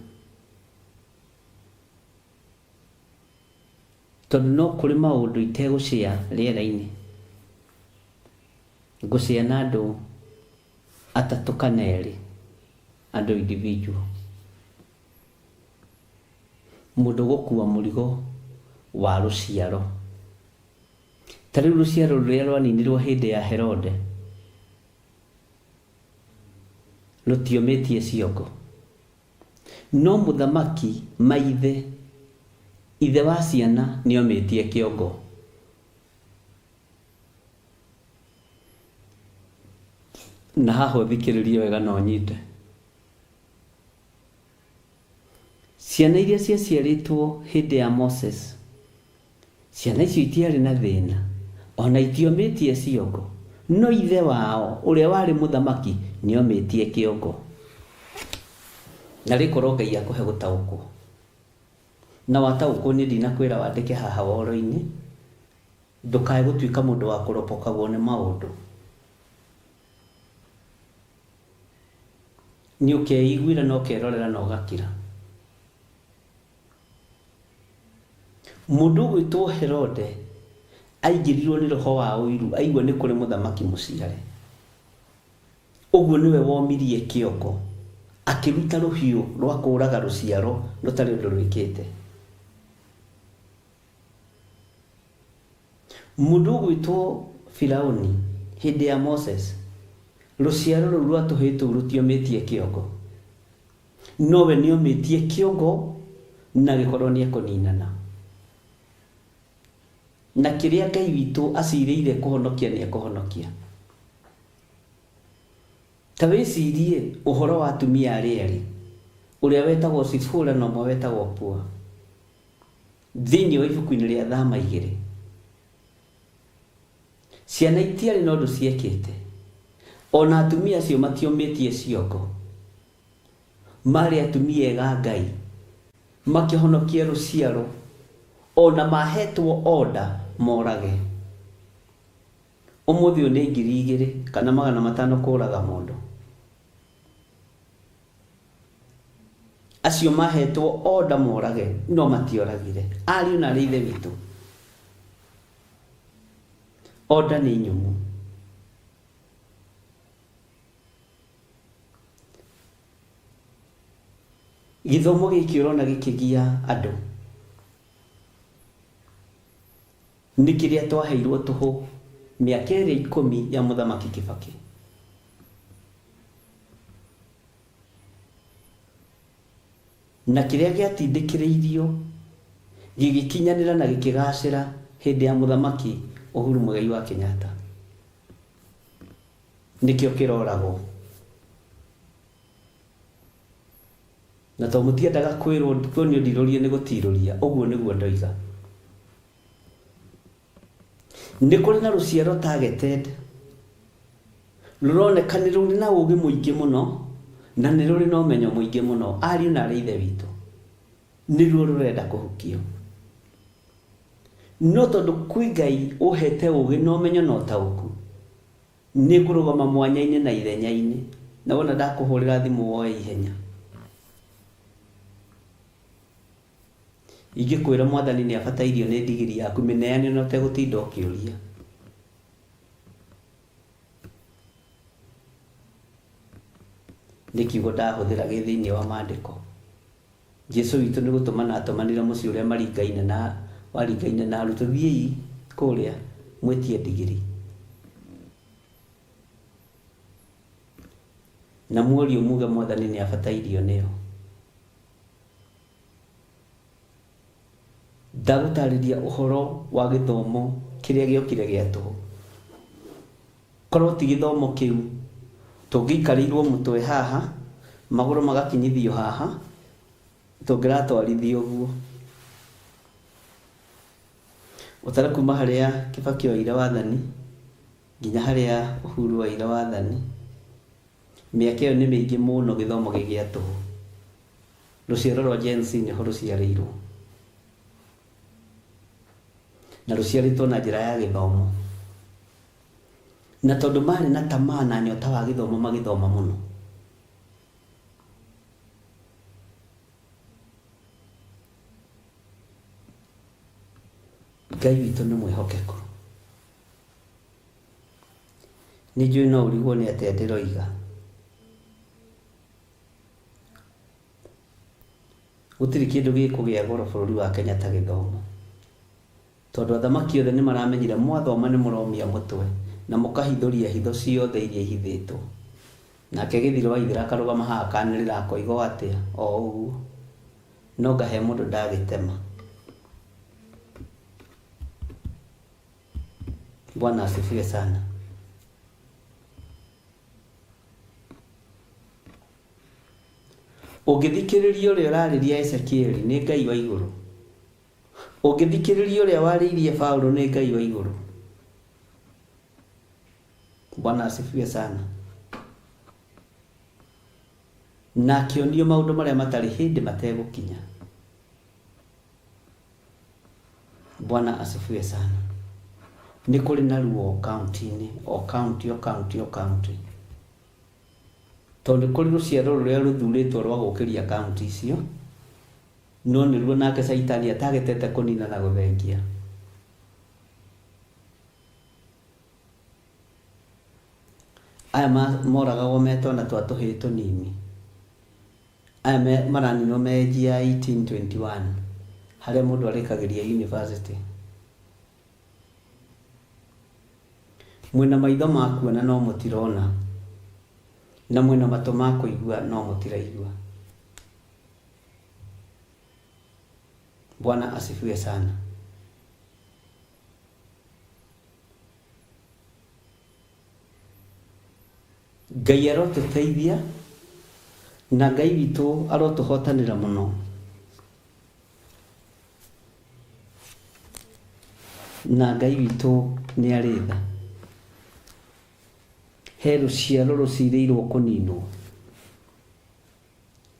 Tondũ no kũrĩ maũndũ itegũcĩa rĩera-inĩ. Ngũcĩa na andũ atatũ kana erĩ, andũ individual. Mũndũ ũgũkua mũrigo wa rũciaro. Ta rĩu rũciaro rũrĩa rwaninirwo hĩndĩ ya Herode, rũtiomĩtie ciongo. No mũthamaki maithe, ithe wa ciana nĩomĩtie kĩongo. Na haha ũthikĩrĩrie wega na ũnyite. Ciana iria ciaciarĩtwo hĩndĩ ya Moses, ciana icio itiarĩ na thĩna, o na itiomĩtie ciongo, no ithe wao ũrĩa warĩ mũthamaki nĩomĩtie kĩongo. Narĩ korwo Ngai akũhe gũtaũkwo. Na wataũkwo niĩ ndinakwĩra wandĩke haha woro-inĩ, ndũkae gũtuĩka mũndũ wa kũropokagwo nĩ maũndũ. Nĩ ũkeiguĩra na ũkerorera na ũgakira. Mũndũ ũgwĩtwo Herode aingĩrirwo nĩ roho wa ũiru aigua nĩ kũrĩ mũthamaki mũciare. Ũguo nĩwe womirie kĩongo akĩruta rũhiũ rwa kũũraga rũciaro rũtarĩ ũndũ rwĩkĩte. Mũndũ ũgwĩtwo Firauni hĩndĩ ya Moses, rũciaro rũu rwa tũhĩĩ tũu rũtiomĩtie kĩongo. Nowe nĩomĩtie kĩongo na agĩkorwo nĩekũninana. Na kĩrĩa Ngai witũ acirĩire kũhonokia nĩekũhonokia. Ta wĩcirie ũhoro wa atumia arĩa erĩ, ũrĩa wetagwo Sifora na ũmwe wetagwo Pua. Thĩinĩ wa ibuku-inĩ rĩa Thama igĩrĩ, ciana itiarĩ na ũndũ ciekĩte, o na atumia acio matiomĩtie ciongo. Maarĩ atumia ega a Ngai, makĩhonokia rũciaro, o na mahetwo order morage. Ũmũthĩ ũyũ nĩ 2000 kana 500 kũraga mũndũ. Acio mahetwo order morage no matioragire. Ariũ na aarĩ a Ithe witũ, order nĩ nyũmũ. Gĩthomo gĩkĩ ũrona gĩkĩgia andũ nĩ kĩrĩa twaheirwo tũhũ mĩaka ĩrĩa ikũmi ya mũthamaki Kĩbakĩ. Na kĩrĩa gĩatindĩkĩrĩirio gĩgĩkinyanĩra na gĩkĩgacĩra hĩndĩ ya mũthamaki Uhuru Muigai wa Kenyatta nĩkĩo kĩroragwo. Na tondũ mũtiendaga kwĩrwo kuonio ndirũrie nĩ gũtirũria, ũguo nĩguo ndoiga. Nĩ kũrĩ na rũciaro targeted rũroneka nĩ rũrĩ na ũgĩ mũingĩ mũno na nĩ rũrĩ na ũmenyo mũingĩ mũno. Ariũ na arĩ ithe witũ, nĩruo rũrenda kũhukio. No tondũ kwĩ Ngai ũhete ũgĩ na ũmenyo na ũtaũku, nĩ ngũrũgama mwanya-inĩ na ithenya-inĩ. Na wona ndakũhũrĩra thimũ woe ihenya. Ingĩkwĩra Mwathani nĩ abatairio nĩ ndigiri yaku, mĩneane ona ũtegũtinda ũkĩũria. Nĩ kiugo ndahũthĩra gĩ thĩinĩ wa maandĩko. Jesu witũ nĩ gũtũmana atũmanire mũciĩ ũrĩa maringaine na waringaine na arutwo, thiĩi kũrĩa mwĩtie ndigiri. Na muorio muge Mwathani nĩ abatairio nĩyo. Ndagũtarĩria ũhoro wa gĩthomo kĩrĩa gĩokire gĩa tũhũ. Korwo ti gĩthomo kĩu, tũngĩikarĩirwo mũtwe haha, magũrũ magakinyithio haha, tũngĩratwarithio ũguo. Ũtare kuma harĩa Kibaki oire wathani, nginya harĩa Uhuru oire wathani, mĩaka ĩyo nĩ mĩingĩ mũno gĩthomo gĩ gĩa tũhũ. Rũciaro rwa Gen Z nĩho rũciarĩirwo. Na rũciarĩtwo na njĩra ya gĩthomo. Na tondũ marĩ na tamaa na nyota wa gĩthomo magĩthoma mũno. Ngai witũ nĩ mwĩhokeku. Nĩ njũĩ no ũrigwo nĩ atĩa ndĩroiga. Gũtirĩ kĩndũ gĩkũgĩa goro bũrũri wa Kenya ta gĩthomo. Tondũ athamaki othe nĩ maramenyire mwathoma nĩ mũromia mũtwe na mũkahithũria hitho ciothe iria ihithĩtwo. Nake Gĩthiro Waithera akarũgama haha akanĩrĩra akoiga o atĩa? O ũguo. No ngahe mũndũ ndagĩtema. Bwana asifiwe sana. Ũngĩthikĩrĩria ũrĩa ũrarĩria Ezekieli, nĩ Ngai wa igũrũ. Ũngĩthikĩrĩria ũrĩa warĩirie Paulo, nĩ Ngai wa igũrũ. Bwana asifiwe sana. Na akĩonio maũndũ marĩa matarĩ hĩndĩ mategũkinya. Bwana asifiwe sana. Nĩ kũrĩ na ruo o kaunti-inĩ, o kaunti, o kaunti, o kaunti. Tondũ nĩ kũrĩ rũciaro rũrĩa rũthurĩtwo rwa gũkĩria kaunti icio, no nĩruo nake Caitani atagetete kũnina na gũthengia. Aya moragagwo me twana twa tũhĩĩ tũnini. Aya maraninwo me age ya 18, 21, harĩa mũndũ arĩkagĩria university. Mwĩna maitho ma kuona no mũtirona, na mwĩna matũ ma kũigua no mũtiraigua. Bwana asifiwe sana. Ngai arotũteithia na Ngai witũ arotũhotanĩra mũno. Na Ngai witũ nĩ arĩ tha. He rũciaro rũcirĩirwo kũninwo.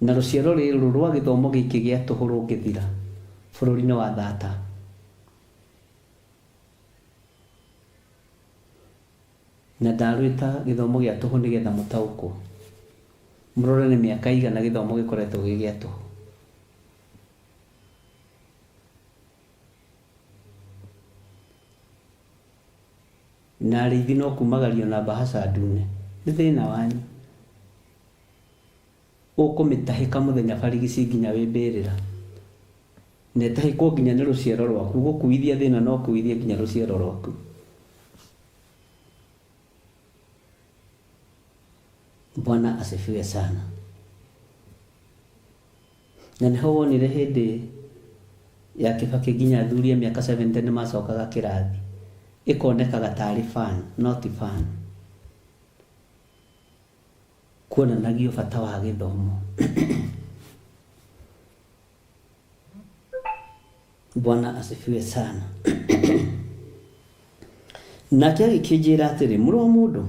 Na rũciaro rũrũ rwa gĩthomo gĩkĩ gĩa tũhũ rũngĩthira, bũrũri nĩ wa thata. Na ndarwĩta gĩthomo gĩa tũhũ nĩgetha mũtaũkwo. Mũrore nĩ mĩaka ĩigana gĩthomo gĩkoretwo gĩ gĩa tũhũ. Na arĩithi no kumagario na mbahaca ndune. Nĩ thĩna wanyu. Ũkũmĩtahĩka mũthenya barigici nginya wĩ mbĩrĩra. Na ĩtahĩkwo nginya nĩ rũciaro rwaku. Ũgũkuithia thĩna na ũkuithie nginya rũciaro rwaku. Bwana asifiwe sana. Na nĩho wonire hĩndĩ ya Kĩbakĩ nginya athuri a mĩaka 70 nĩ macokaga kĩrathi. Ĩkonekaga tarĩ fun, no ti fun. Kuonanagio bata wa gĩthomo. Bwana asifiwe sana. Nake agĩkĩnjĩra atĩrĩ, mũrũ wa mũndũ,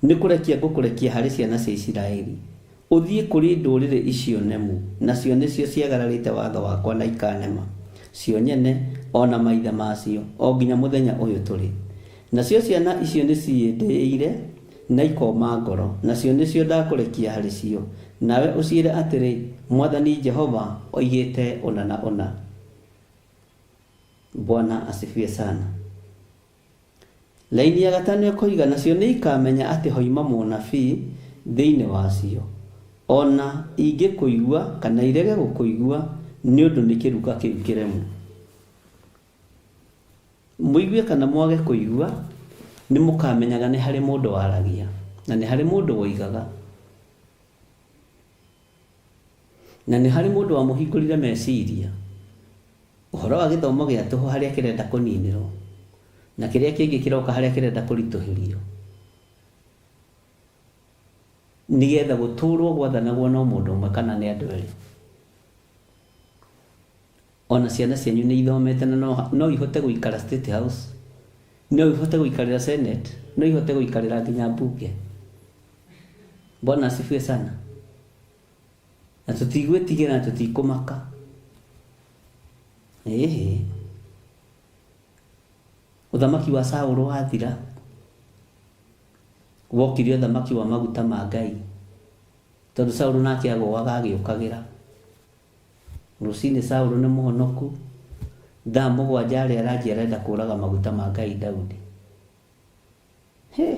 nĩ kũrekia ngũkũrekia harĩ ciana cia Isiraeli, ũthiĩ kũrĩ ndũrĩrĩ icio nemu, nacio nĩcio ciagararĩte watho wakwa na ikanema, cio nyene o na maithe macio, o nginya mũthenya ũyũ tũrĩ. Nacio ciana icio nĩciĩndĩĩire na ikoma ngoro, nacio nĩcio ndakũrekia harĩ cio, nawe ũciĩre atĩrĩ, Mwathani Jehova oigĩte ũna na ũna. Bwana asifiwe sana. Laini ya gatano ĩkoiga, nacio nĩikamenya atĩ hoima mũnabii thĩinĩ wacio, o na ingĩkũigua kana irege gũkũigua, nĩ ũndũ nĩ kĩruka kĩu kĩremu. Mũigue kana mwage kũigua, nĩ mũkamenyaga nĩ harĩ mũndũ waragia, na nĩ harĩ mũndũ woigaga, na nĩ harĩ mũndũ wamũhingũrire meciria ũhoro wa gĩthomo gĩa tũhũ harĩa kĩrenda kũninĩrwo, na kĩrĩa kĩngĩ kĩroka harĩa kĩrenda kũritũhĩrio, nĩgetha gũtũrwo gwathanagwo no mũndũ ũmwe kana nĩ andũ erĩ. Ona ciana cianyu nĩ ithomete na no ihote gũikara State House, no ihote gũikarĩra Senate, no ihote gũikarĩra nginya mbunge. Bwana asifiwe sana. Na tũtigwĩtigĩra na tũtikũmaka. Ĩhĩ. Ũthamaki wa Saũlũ wathira, wokire ũthamaki wa maguta ma Ngai. Tondũ Saũlũ nake agũaga agĩũkagĩra. Rũcinĩ Saũlũ nĩ mũhonoku, thaa mũgwanja arĩa aranjia arenda kũraga maguta ma Ngai Daudi. Hĩ!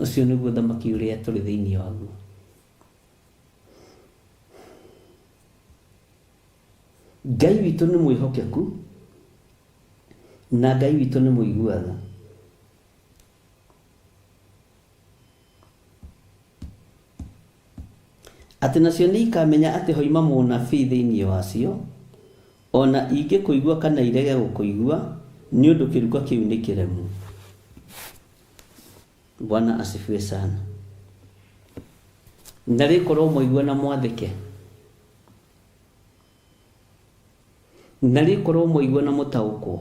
Ũcio nĩguo ũthamaki ũrĩa tũrĩ thĩinĩ waguo. Ngai witũ nĩ mwĩhokeku na Ngai witũ nĩ mũigua tha. Atĩ nacio nĩikamenya atĩ hoima mũnabii thĩinĩ wacio, o na ingĩkũigua kana irege gũkũigua, nĩ ũndũ kĩruka kĩu nĩ kĩremu. Bwana asifiwe sana. Na rĩkorwo mwaigua na mwathĩke, na rĩkorwo mwaigua na mũtaũkwo,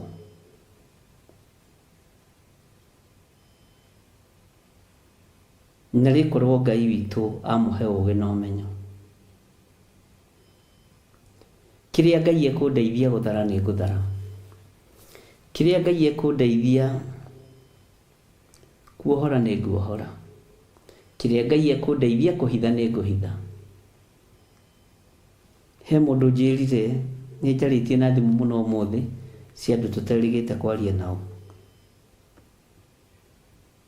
na rĩkorwo Ngai witũ amũhe ũũgĩ na ũmenyo. Kĩrĩa Ngai ekũndeithia gũthara nĩ ngũthara. Kĩrĩa Ngai ekũndeithia kuohora nĩ nguohora. Kĩrĩa Ngai ekũndeithia kũhitha nĩ ngũhitha. He mũndũ ũnjĩrire, nĩ njarĩtie na thimũ mũno ũmũthĩ cia andũ tũterĩgĩte kwaria nao.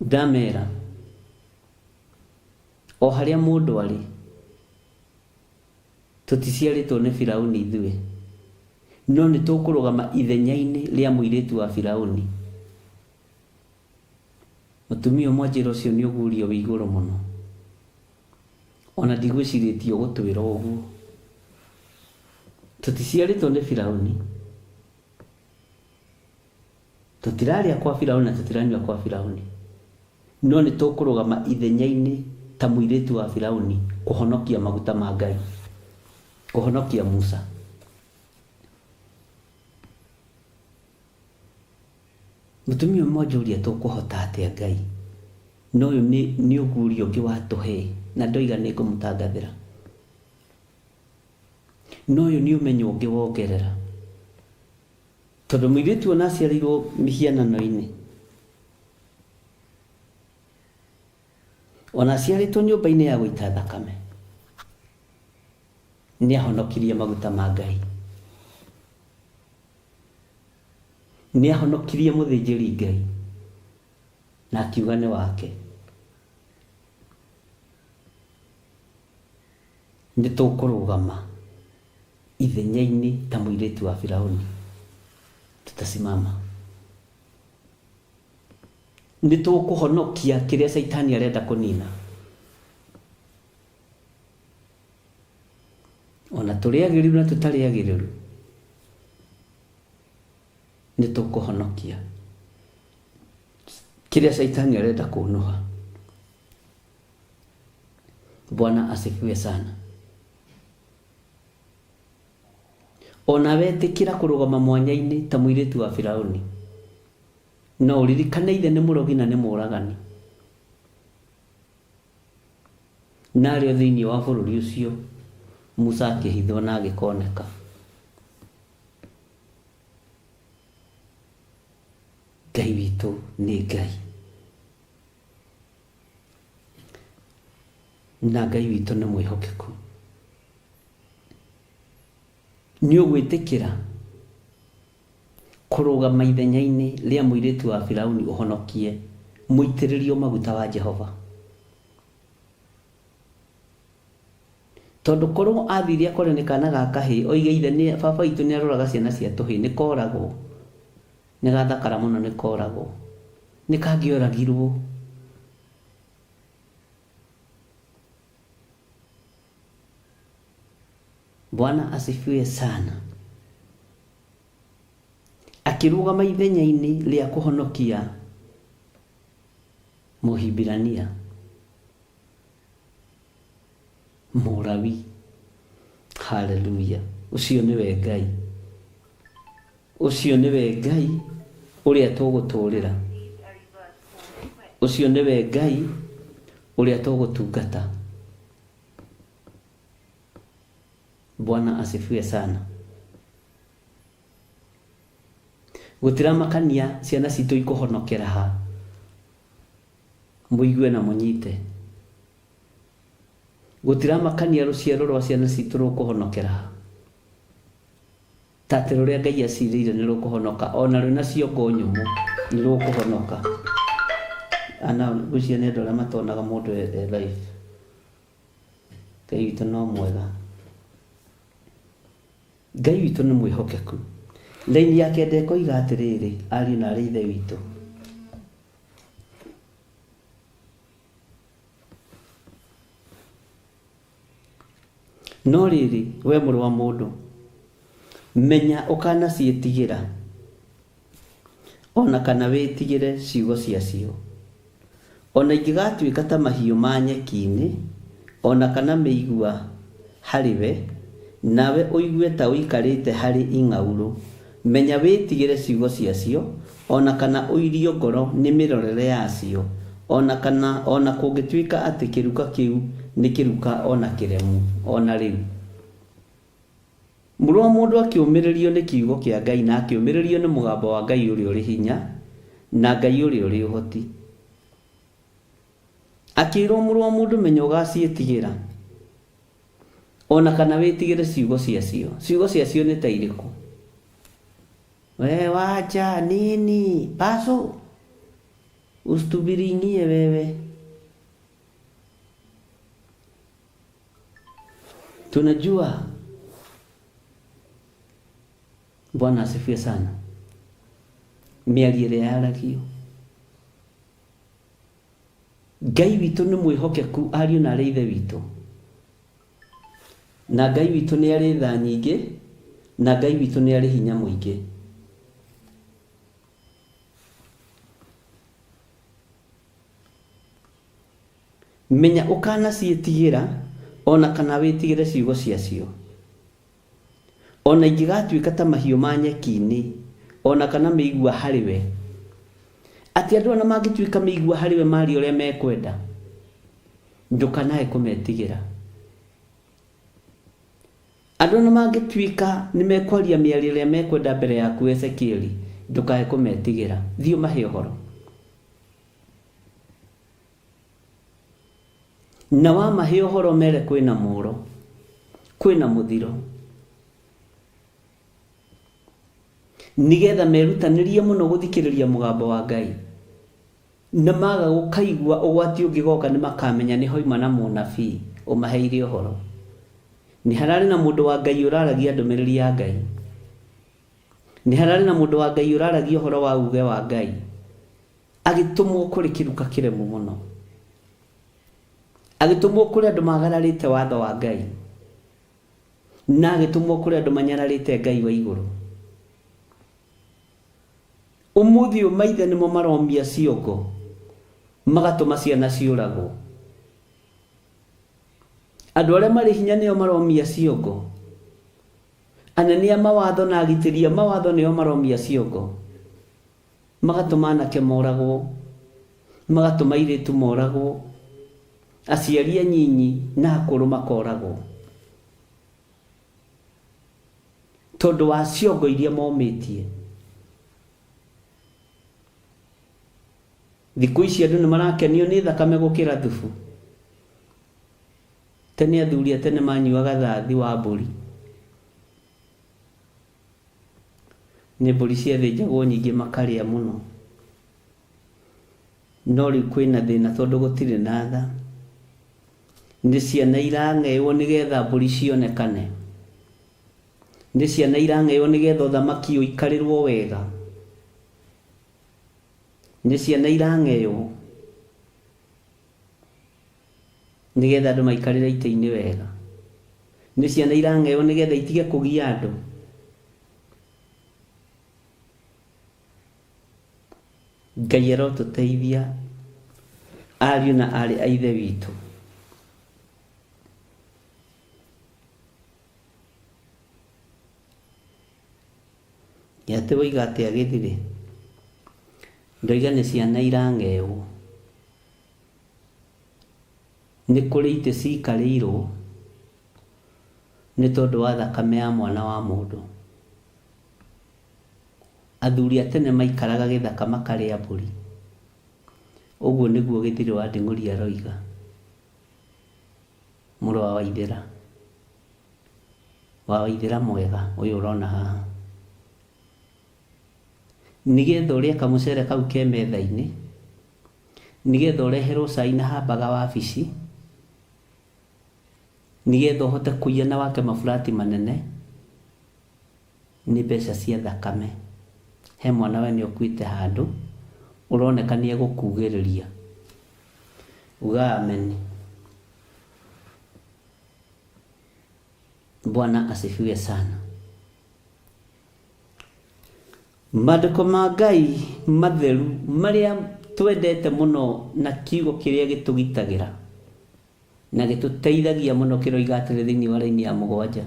Ndamera, o harĩa mũndũ arĩ, tũticiarĩtwo nĩ Firauni ithuĩ, no nĩ tũkũrũgama ithenya-inĩ rĩa mũirĩtu wa Firauni. Mũtumia ũmwe anjĩra ũcio nĩ ũgurio wĩ igũrũ mũno. Ona ndigwĩcirĩtie ũgũtwĩra ũguo. Tũticiarĩtwo nĩ Firauni. Tũtirarĩa kwa Firauni na tũtiranyua kwa Firauni. No nĩ tũkũrũgama ithenya-inĩ ta mũirĩtu wa Firauni kũhonokia maguta ma Ngai. Kũhonokia Musa. Mũtumia ũmwe anjũria tũkũhota atĩa Ngai? Na ũyũ nĩ, nĩ ũguũrio ũngĩ watũhe, na ndoiga nĩ ngũmũtangathĩra. Na ũyũ nĩ ũmenyo ũngĩ wongerera. Tondũ mũirĩtu ona aciarĩirwo mĩhianano-inĩ, ona aciarĩtwo nyũmba-inĩ ya gũita thakame, nĩ ahonokirie maguta ma Ngai. Nĩ ahonokirie mũthĩnjĩri Ngai na akiuga nĩ wake. Nĩ tũkũrũgama ithenya-inĩ ta mũirĩtu wa Firauni. Tutasimama. Nĩ tũkũhonokia kĩrĩa Caitani arenda kũnina. Ona tũrĩ agĩrĩru na tũtarĩ agĩrĩru, nĩ tũkũhonokia. Kĩrĩa caitani arenda kũnũha. Bwana asifiwe sana. Ona wetĩkĩra kũrũgama mwanya-inĩ ta mũirĩtu wa Firauni, no ũririkane ithe nĩ mũrogi na nĩ mũragani. Na arĩ o thĩinĩ wa bũrũri ũcio, Musa akĩhithwo na agĩkoneka. Ngai witũ nĩ Ngai. Na Ngai witũ nĩ mwĩhokeku. Nĩ ũgwĩtĩkĩra kũrũgama ithenya-inĩ rĩa mũirĩtu wa Firauni ũhonokie mũitĩrĩrio maguta wa Jehova? Tondũ korwo athire akore nĩ kana ga kahĩĩ, oige ithe nĩ, baba witũ nĩ aroraga ciana cia tũhĩĩ, nĩ koragwo. Nĩ gathakara mũno nĩ koragwo. Nĩ kangĩoragirwo. Bwana asifiwe sana. Akĩrũgama ithenya-inĩ rĩa kũhonokia Mũhibirania. Mũrawi. Haleluya. Ũcio nĩwe Ngai. Ũcio nĩwe Ngai ũrĩa tũgũtũũrĩra. Ũcio nĩwe Ngai ũrĩa tũgũtungata. Bwana asifiwe sana. Gũtiramakania ciana citũ ikũhonokera ha. Mũigue na mũnyite. Gũtiramakania rũciaro rwa ciana citũ rũkũhonokera ha. Ta atĩ rũrĩa Ngai acirĩire nĩ rũkũhonoka, o na rwĩna ciongo nyũmũ nĩ rũkũhonoka. Ana ngwĩciria nĩ andũ arĩa matonaga mũndũ e e live. Ngai witũ no mwega. Ngai witũ nĩ mwĩhokeku. Raini ya kenda ĩkoiga atĩrĩrĩ, ariũ na aarĩ a Ithe witũ. No rĩrĩ, wee mũrũ wa mũndũ, menya ũkanaciĩtigĩra, o na kana wĩtigĩre ciugo ciacio. O na ingĩgatuĩka ta mahiũ ma nyeki-inĩ, o na kana mĩigua harĩ we, nawe ũigue ta ũikarĩte harĩ ing'aurũ, menya wĩtigĩre ciugo ciacio, o na kana ũirio ngoro nĩ mĩrorere yacio, o na kana o na kũngĩtuĩka atĩ kĩruka kĩu nĩ kĩruka o na kĩremu o na rĩu. Mũrũ wa mũndũ akĩũmĩrĩrio nĩ kiugo kĩa Ngai na akĩũmĩrĩrio nĩ mũgambo wa Ngai ũrĩa ũrĩ hinya na Ngai ũrĩa ũrĩ ũhoti. Akĩĩrwo, Mũrũ wa mũndũ, menya ũgaciĩtigĩra, o na kana wĩtigĩre ciugo ciacio. Ciugo ciacio nĩ ta irĩkũ? We wacha nini paso usitubiringie wewe. Tunajua Bwana asifiwe sana. Mĩario ĩrĩa yaragio. Ngai witũ nĩ mwĩhokeku ariũ na arĩ ithe witũ. Na Ngai witũ nĩ arĩ tha nyingĩ, na Ngai witũ nĩ arĩ hinya mũingĩ. Menya ũkanaciĩtigĩra, o na kana wĩtigĩre ciugo ciacio. O na ingĩgatuĩka ta mahiũ ma nyeki-inĩ, o na kana mĩigua harĩ we. Atĩ andũ o na mangĩtuĩka mĩigua harĩ we maarie ũrĩa mekwenda, ndũkanae kũmetigĩra. Andũ o na mangĩtuĩka nĩ mekwaria mĩario ĩrĩa mekwenda mbere yaku Ezekieli, ndũkae kũmetigĩra. Thiĩ ũmahe ũhoro. Na wamahe ũhoro mere kwĩna mũro, kwĩna mũthiro, nĩgetha merutanĩrie mũno gũthikĩrĩria mũgambo wa Ngai. Na maga gũkaigua ũgwati ũngĩgoka nĩ makamenya nĩ hoima na mũnabii ũmaheire ũhoro. Nĩ hararĩ na mũndũ wa Ngai ũraragia ndũmĩrĩri ya Ngai. Nĩ hararĩ na mũndũ wa Ngai ũraragia ũhoro wa uge wa Ngai. Agĩtũmwo kũrĩ kĩruka kĩremu mũno. Agĩtũmwo kũrĩ andũ maagararĩte watho wa Ngai. Na agĩtũmwo kũrĩ andũ manyararĩte Ngai wa igũrũ. Ũmũthĩ ũyũ maithe nĩmo maromia ciongo magatũma ciana ciũragwo. Andũ arĩa marĩ hinya nĩo maromia ciongo. Anene a mawatho na agitĩri a mawatho nĩo maromia ciongo. Magatũma anake moragwo, magatũma airĩtu moragwo, aciari anyinyi na akũrũ makoragwo. Tondũ wa ciongo iria momĩtie. Thikũ ici andũ nĩ marakenio nĩ thakame gũkĩra thubu. Tene athuri a tene manyuaga thathi wa mbũri. Nĩ mbũri ciathĩnjagwo nyingĩ makarĩa mũno. No rĩu kwĩna thĩna tondũ gũtirĩ na tha. Nĩ ciana irang'eywo nĩgetha mbũri cionekane. Nĩ ciana irang'eywo nĩgetha ũthamaki ũikarĩrwo wega. Nĩ ciana irang'eywo nĩgetha andũ maikarĩre itĩ-inĩ wega. Nĩ ciana irang'eywo nĩgetha itige kũgia andũ. Ngai arotũteithia ariũ na aarĩ a Ithe witũ. Atĩ woiga atĩa gĩthirĩ? Ndoiga nĩ ciana irang'ewo. Nĩ kũrĩ itĩ cikarĩirwo nĩ tondũ wa thakame ya mwana wa mũndũ. Athuri a tene maikaraga gĩthaka makarĩa mbũri. Ũguo nĩguo Gĩthirĩ wa Nding'ũri aroiga. Mũrũ wa Waithĩra. Wa Waithĩra mwega ũyũ ũrona haha. Nĩgetha ũrĩe kamũcere kau ke metha-inĩ, nĩgetha ũreherwo cai na hambaga wabici, nĩgetha ũhote kũiya na wake maburati manene, nĩ mbeca cia thakame. He mwana wene ũkuĩte handũ, ũroneka nĩ egũkugĩrĩria. Uga ameni. Bwana asifiwe sana. Maandĩko ma Ngai matheru marĩa twendete mũno na kiugo kĩrĩa gĩtũgitagĩra na gĩtũteithagia mũno kĩroiga atĩrĩ thĩinĩ wa raini ya mũgwanja,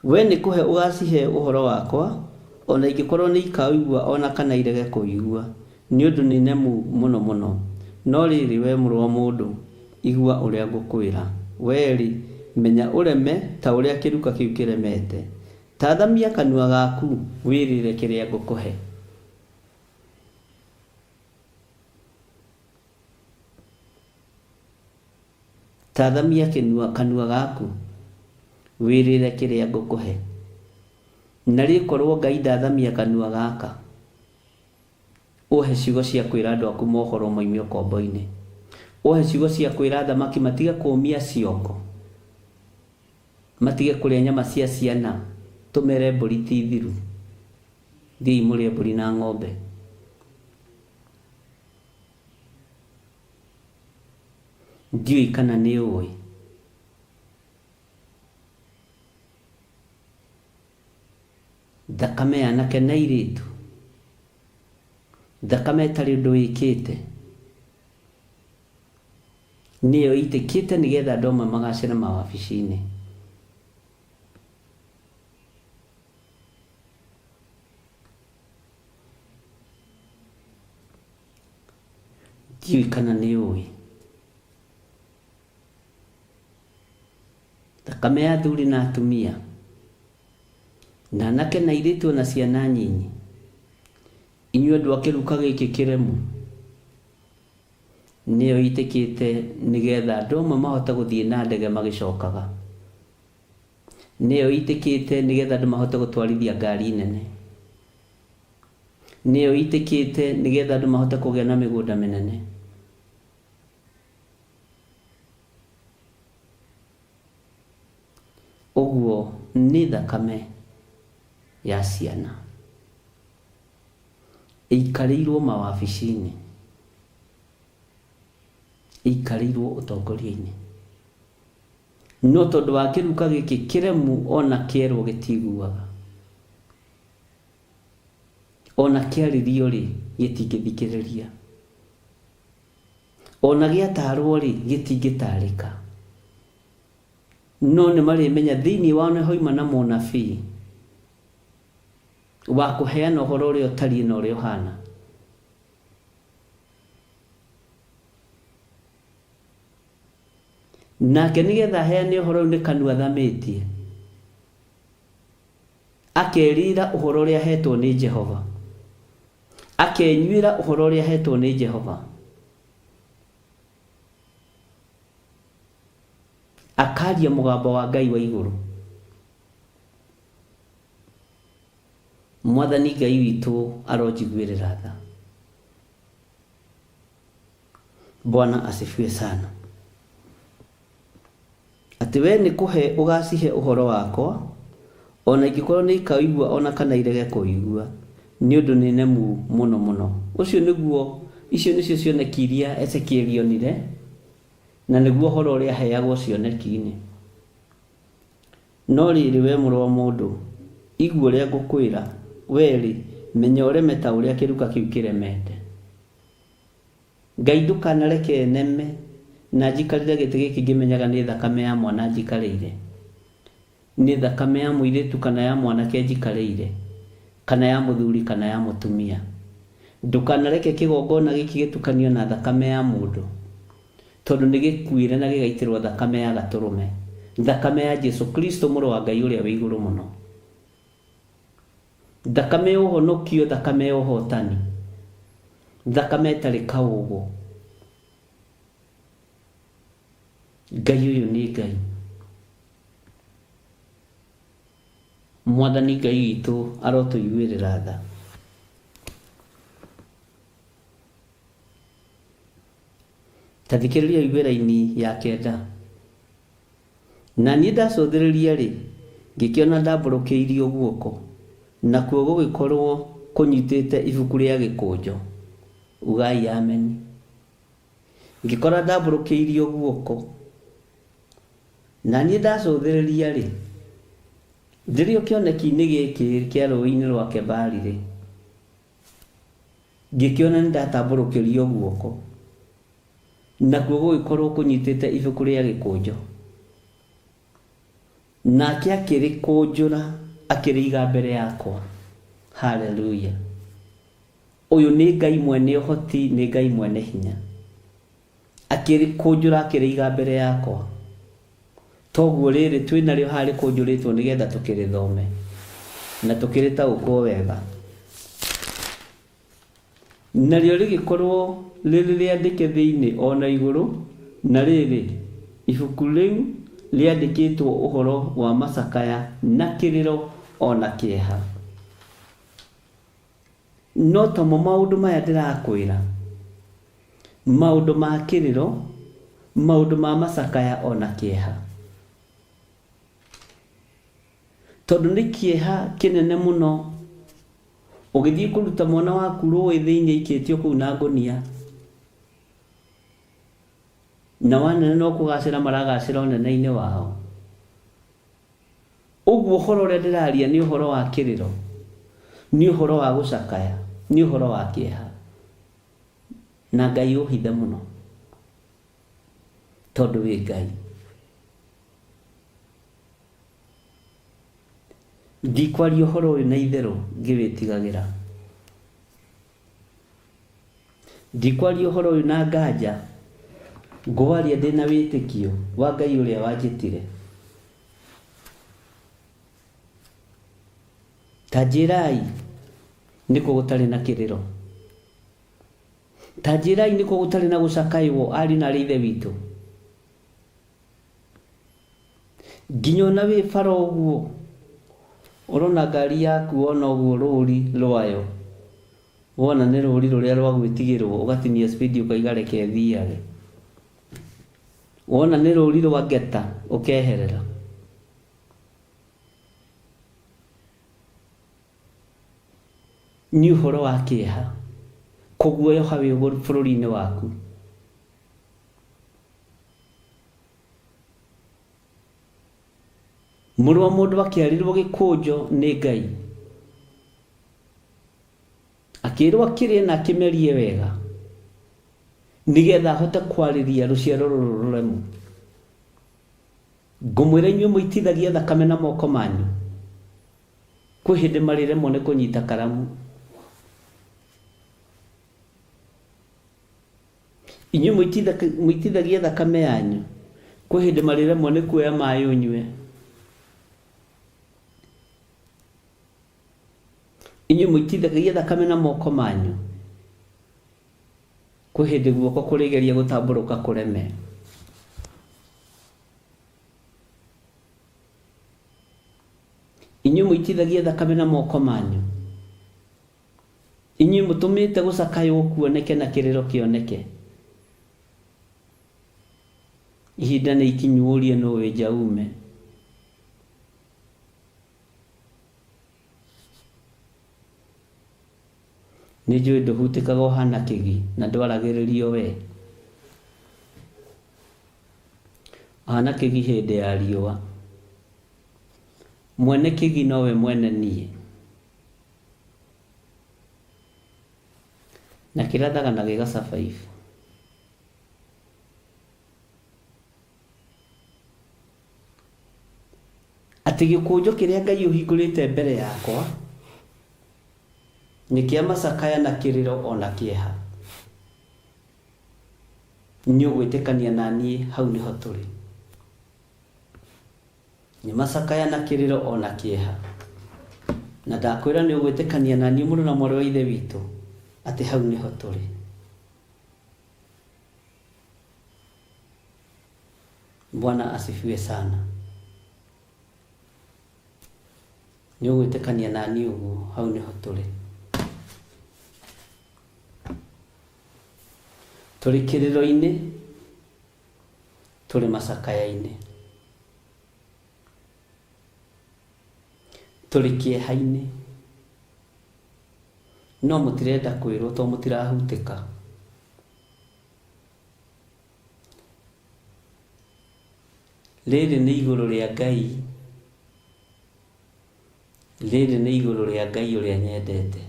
Wee nĩ kũhe ũgacihe ũhoro wakwa, o na ingĩkorũo nĩikaũigua o na kana irege kũũigua, nĩ ũndũ nĩ nemu mũno mũno. No rĩrĩ, wee mũrũ wa mũndũ, igua ũrĩa ngũkwĩra. Wee-rĩ, menya ũreme ta ũrĩa kĩruka kĩu kĩremete. Ta athamia kanua gaku, wĩrĩre kĩrĩa ngũkũhe. Ta athamia kĩnua, kanua gaku, wĩrĩre kĩrĩa ngũkũhe. Narĩ korwo Ngai ndathamia kanua gaka, ũhe ciugo cia kwĩra andũ aku mohorwo moime ũkombo-inĩ. Ũhe ciugo cia kwĩra athamaki matige kũũmia ciongo. Matige kũrĩa nyama cia ciana, tũmere mbũri ti thiru. Thiĩi mũrĩe mbũri na ng'ombe. Ndiũĩ kana nĩ ũĩ. Thakame ya anake na airĩtu, thakame ĩtarĩ ũndũ ĩkĩte. Nĩyo ĩitĩkĩte nĩgetha andũ amwe magacĩre mawabici-inĩ. Ndiũĩ kana nĩ ũĩ. Thakame ya athuri na atumia, na anake na airĩtu ona ciana nyinyi. Inyuĩ andũ a kĩruka gĩkĩ kĩremu. Nĩyo ĩitĩkĩte nĩgetha andũ amwe mahote gũthiĩ na ndege magĩcokaga. Nĩyo ĩitĩkĩte nĩgetha andũ mahote gũtwarithia ngari nene. Nĩyo ĩitĩkĩte nĩgetha andũ mahote kũgĩa na mĩgũnda mĩnene. Ũguo nĩ thakame ya ciana ĩikarĩirwo mawabici-inĩ. Ĩikarĩirwo ũtongoria-inĩ. No tondũ wa kĩruka gĩkĩ kĩremu ona kĩerwo gĩtiguaga. Ona kĩarĩrio-rĩ, gĩtingĩthikĩrĩria. Ona gĩatarwo-rĩ, gĩtingĩtarĩka. No nĩ marĩmenya thĩinĩ wao nĩ hoima na mũnabii wa kũheana ũhoro ũrĩa ũtariĩ na ũrĩa ũhana. Nake nĩgetha aheane ũhoro ũyũ nĩ kanua athamĩtie, akerĩra ũhoro ũrĩa ahetwo nĩ Jehova, akenyuĩra ũhoro ũrĩa ahetwo nĩ Jehova, akaria mũgambo wa Ngai wa igũrũ. Mwathani Ngai witũ aronjiguĩrĩra tha. Bwana asifiwe sana. Atĩ wee nĩ kũhe ũgacihe ũhoro wakwa, o na ingĩkorũo nĩ ikaũigua o na kana irege kũũigua, nĩ ũndũ nĩ nemu mũno mũno. Ũcio nĩguo, icio nĩcio cioneki iria Ezekieli onire, na nĩguo ũhoro ũrĩa aheagwo cioneki-inĩ. No rĩrĩ, wee mũrũ wa mũndũ, igua ũrĩa ngũkwĩra, wee-rĩ, menya ũreme ta ũrĩa kĩruka kĩu kĩremete. Ngai ndũkanareke neme na njikarĩre gĩtĩ gĩkĩ ngĩmenyaga nĩ thakame ya mwana njikarĩire, nĩ thakame ya mũirĩtu kana ya mwanake njikarĩire, kana ya mũthuri kana ya mũtumia. Ndũkanareke kĩgongona gĩkĩ gĩtukanio na thakame ya mũndũ, tondũ nĩ gĩkuĩre na gĩgaitĩrwo thakame ya gatũrũme, thakame ya Jesu Kristo mũrũ wa Ngai ũrĩa wĩ igũrũ mũno. Thakame ya ũhonokio, thakame ya ũhotani, thakame ĩtarĩ kaũgũ. Ngai ũyũ nĩ Ngai. Mwathani Ngai witũ arotũiguĩrĩra tha. Ta thikĩrĩria ũigue raini ya kenda. Na niĩ ndacũthĩrĩria-rĩ, ngĩkĩona ndambũrũkĩirio guoko, nakuo gũgĩkorũo kũnyitĩte ibuku rĩa gĩkũnjo. Ugai Ameni. Ngĩkora ndambũrũkĩirio guoko. Na niĩ ndacũthĩrĩria-rĩ, ndĩrĩ o kĩoneki-inĩ gĩkĩ kĩa rũũĩ-inĩ rwa Kebari-rĩ, ngĩkĩona nĩndatambũrũkĩrio guoko. Nakuo gũgĩkorũo kũnyitĩte ibuku rĩa gĩkũnjo. Nake akĩrĩkũnjũra akĩrĩiga mbere yakwa. Haleluya! Ũyũ nĩ Ngai mwene ũhoti, nĩ Ngai mwene hinya. Akĩrĩkũnjũra akĩrĩiga mbere yakwa. Toguo rĩrĩ twĩ narĩo haha rĩkũnjũrĩtwo nĩgetha tũkĩrĩthome na tũkĩrĩtaũkwo wega. Narĩo rĩgĩkorũo rĩrĩ rĩandĩke thĩinĩ o na igũrũ, na rĩrĩ, ibuku rĩu rĩandĩkĩtwo ũhoro wa macakaya na kĩrĩro o na kĩeha. No tamo maũndũ maya ndĩrakwĩra, maũndũ ma kĩrĩro, maũndũ ma macakaya o na kĩeha. Tondũ nĩ kĩeha kĩnene mũno Ũgĩthiĩ kũruta mwana waku rũĩ thĩinĩ aikĩtio kũu na ngũnia, nao anene no kũgacĩra maragacĩra ũnene-inĩ wao. Ũguo ũhoro ũrĩa ndĩraria nĩ ũhoro wa kĩrĩro, nĩ ũhoro wa gũcakaya, nĩ ũhoro wa kĩeha. Na Ngai ũhithe mũno, tondũ wĩ Ngai. Ndikwaria ũhoro ũyũ na itherũ ngĩwĩtigagĩra. Ndikwaria ũhoro ũyũ na nganja, ngũwaria ndĩ na wĩtĩkio wa Ngai ũrĩa wanjĩtire. Ta njĩrai nĩkũ gũtarĩ na kĩrĩro? Ta njĩrai nĩkũ gũtarĩ na gũcakaywo, ariũ na aarĩ a Ithe witũ? Nginya ona wĩ bara ũguo, ũrona ngari yaku wona ũguo rũri rwayo, wona nĩ rũri rũrĩa rwa gwĩtigĩrwo, ũgatinia speed ũkaiga reke ĩthiage. Wona nĩ rũri rwa ngeta, ũkeherera. Nĩ ũhoro wa kĩeha kũguoyoha wĩ bũrũri-inĩ waku. Mũrũ wa mũndũ akĩarĩrwo gĩkũnjo nĩ Ngai. Akĩrwo akĩrĩe na akĩmerie wega nĩgetha ahote kwarĩria rũciaro rũrũ rũremu. Ngũmwĩra inyuĩ mũitithagia thakame na moko manyu, kwĩ hĩndĩ marĩremwo nĩ kũnyita karamu. Inyuĩ mũitithagia thakame yanyu, kwĩ hĩndĩ marĩremwo nĩ kuoya maĩ ũnyue. Inyuĩ mũitithagia thakame na moko manyu, kwĩ hĩndĩ guoko kũrĩgeria gũtambũrũka kũreme. Inyuĩ mũitithagia thakame na moko manyu, inyuĩ mũtũmĩte gũcakaywo kuoneke na kĩrĩro kĩoneke. Ihinda nĩ ikinyu ũrie nũ wĩ nja ume. Nĩnjũĩ ndũhutĩkaga ũhana kĩgi na ndwaragĩrĩrio we. Ũhana kĩgi hĩndĩ ya riũa. Mwene kĩgi nowe mwene niĩ. Na kĩrathaga na gĩga survive. Atĩ gĩkũnjo kĩrĩa Ngai ũhingũrĩte mbere yakwa nĩ kĩa macakaya na kĩrĩro o na kĩeha. Nĩ ũgwĩtĩkania na niĩ hau nĩho tũrĩ. Nĩ macakaya na kĩrĩro o na kĩeha. Na ndakwĩra nĩ ũgwĩtĩkania na niĩ mũrũ na mwarĩ wa Ithe witũ atĩ hau nĩho tũrĩ. Bwana asifiwe sana. Nĩ ũgwĩtĩkania na niĩ ũguo hau nĩho tũrĩ. Tũrĩ kĩrĩro-inĩ, tũrĩ macakaya-inĩ, tũrĩ kĩeha-inĩ, no mũtirenda kwĩrwo tondũ mũtirahutĩka. Rĩrĩ nĩ igũrũ rĩa Ngai, rĩrĩ nĩ igũrũ rĩa Ngai ũrĩa nyendete.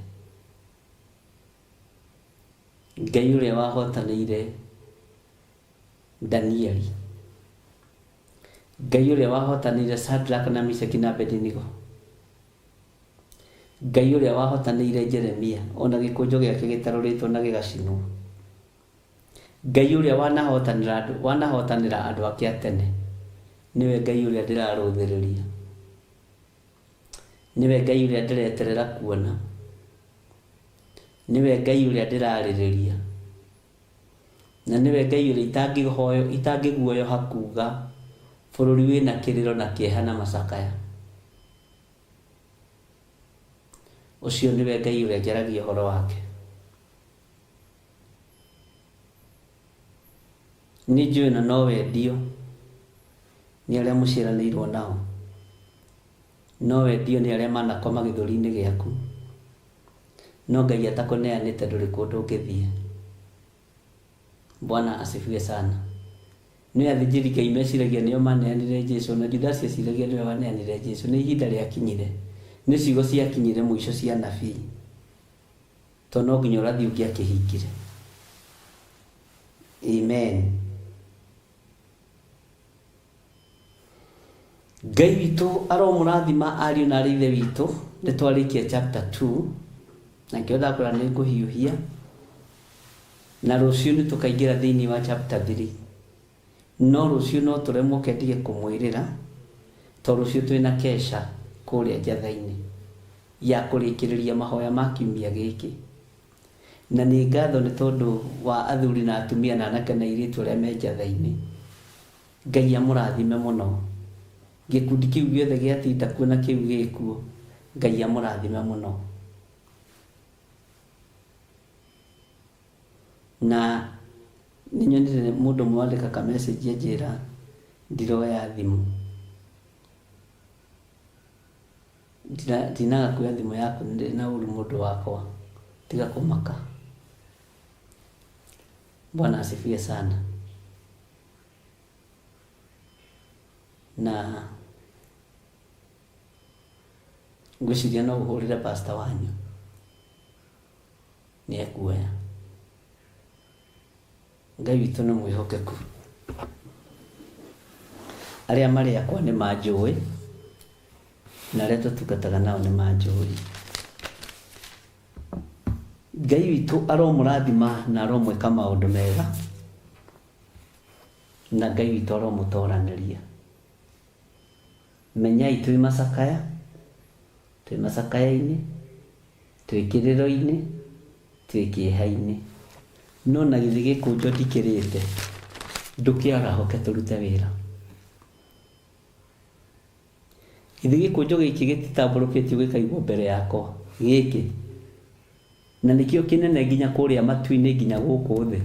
Ngai ũrĩa wahotanĩire Danieli. Ngai ũrĩa wahotanĩire Shadrach na Meshaki na Abednego. Ngai ũrĩa wahotanĩire Jeremia ona gĩkũnjo gĩake gĩtarũrĩtwo na gĩgacinwo. Ngai ũrĩa wanahotanĩra andũ, wanahotanĩra andũ ake a tene, nĩwe Ngai ũrĩa ndĩrarũthĩrĩria. Nĩwe Ngai ũrĩa ndĩreterera kuona. Nĩwe Ngai ũrĩa ndĩrarĩrĩria. Na nĩwe Ngai ũrĩa itangĩhoyo, itangĩguoyoha kuga bũrũri wĩna kĩrĩro na kĩeha na macakaya. Ũcio nĩwe Ngai ũrĩa njaragia ũhoro wake. Nĩ njũĩ na no wendio nĩ arĩa mũciaranĩirwo nao. No wendio nĩ arĩa manakoma gĩthũri-inĩ gĩaku. No Ngai atakũneanĩte ndũrĩ kũndũ ũngĩthiĩ. Bwana asifiwe sana. Nĩ athĩnjĩri Ngai meciragia nĩo maneanire Jesu, na Judasi eciragia nĩwe waneanire Jesu. Nĩ ihinda rĩakinyire, nĩ ciugo ciakinyire mũico cia anabii. Tondũ no nginya ũrathi ũngĩakĩhingire. Amen. Ngai witũ aromũrathima ariũ na arĩ ithe witũ. Nĩ twarĩkia chapter 2 na kĩo ndakwĩra nĩ ngũhiũhia na rũciũ nĩ tũkaingĩra thĩinĩ wa chapter 3 no rũciũ no tũremwo ke ndige kũmwĩrĩra to rũciũ twĩna kesha kũrĩa njatha-inĩ ya kũrĩkĩrĩria mahoya ma kiumia gĩkĩ. Na nĩ ngatho nĩ tondũ wa athuri na atumia na anake na airĩtu arĩa me njatha-inĩ. Ngai amũrathime mũno. Gĩkundi kĩu gĩothe gĩatinda kuo na kĩu gĩkuo, Ngai amũrathime mũno. Na nĩ nyonire mũndũ ũmwe wandĩka ka message anjĩra ndiroya thimũ. Ndinaga kuoya thimũ yaku ndĩ na ũru mũndũ wakwa. Tiga kũmaka. Bwana asifiwe sana. Na Ngwĩciria no ũhũrĩre pastor wanyu nĩ ekuoya. Ngai witũ nĩ mwĩhokeku. Arĩa marĩ akwa nĩ manjũĩ na arĩa tũtungataga nao nĩ manjũĩ. Ngai witũ aromũrathima na aromwĩka maũndũ mega na Ngai witũ aromũtoranĩria. Menyai twĩ macakaya, twĩ macakaya-inĩ, twĩ kĩrĩro-inĩ, twĩ kĩeha-inĩ. No na githĩ gĩkũnjo ndikĩrĩte? Ndũkĩarahũke tũrute wĩra. Githĩ gĩkũnjo gĩkĩ gĩtitambũrũkĩtio gĩkaigwo mbere yakwa, gĩkĩ, na nĩkĩo kĩnene nginya kũrĩa matu-inĩ nginya gũkũ thĩ?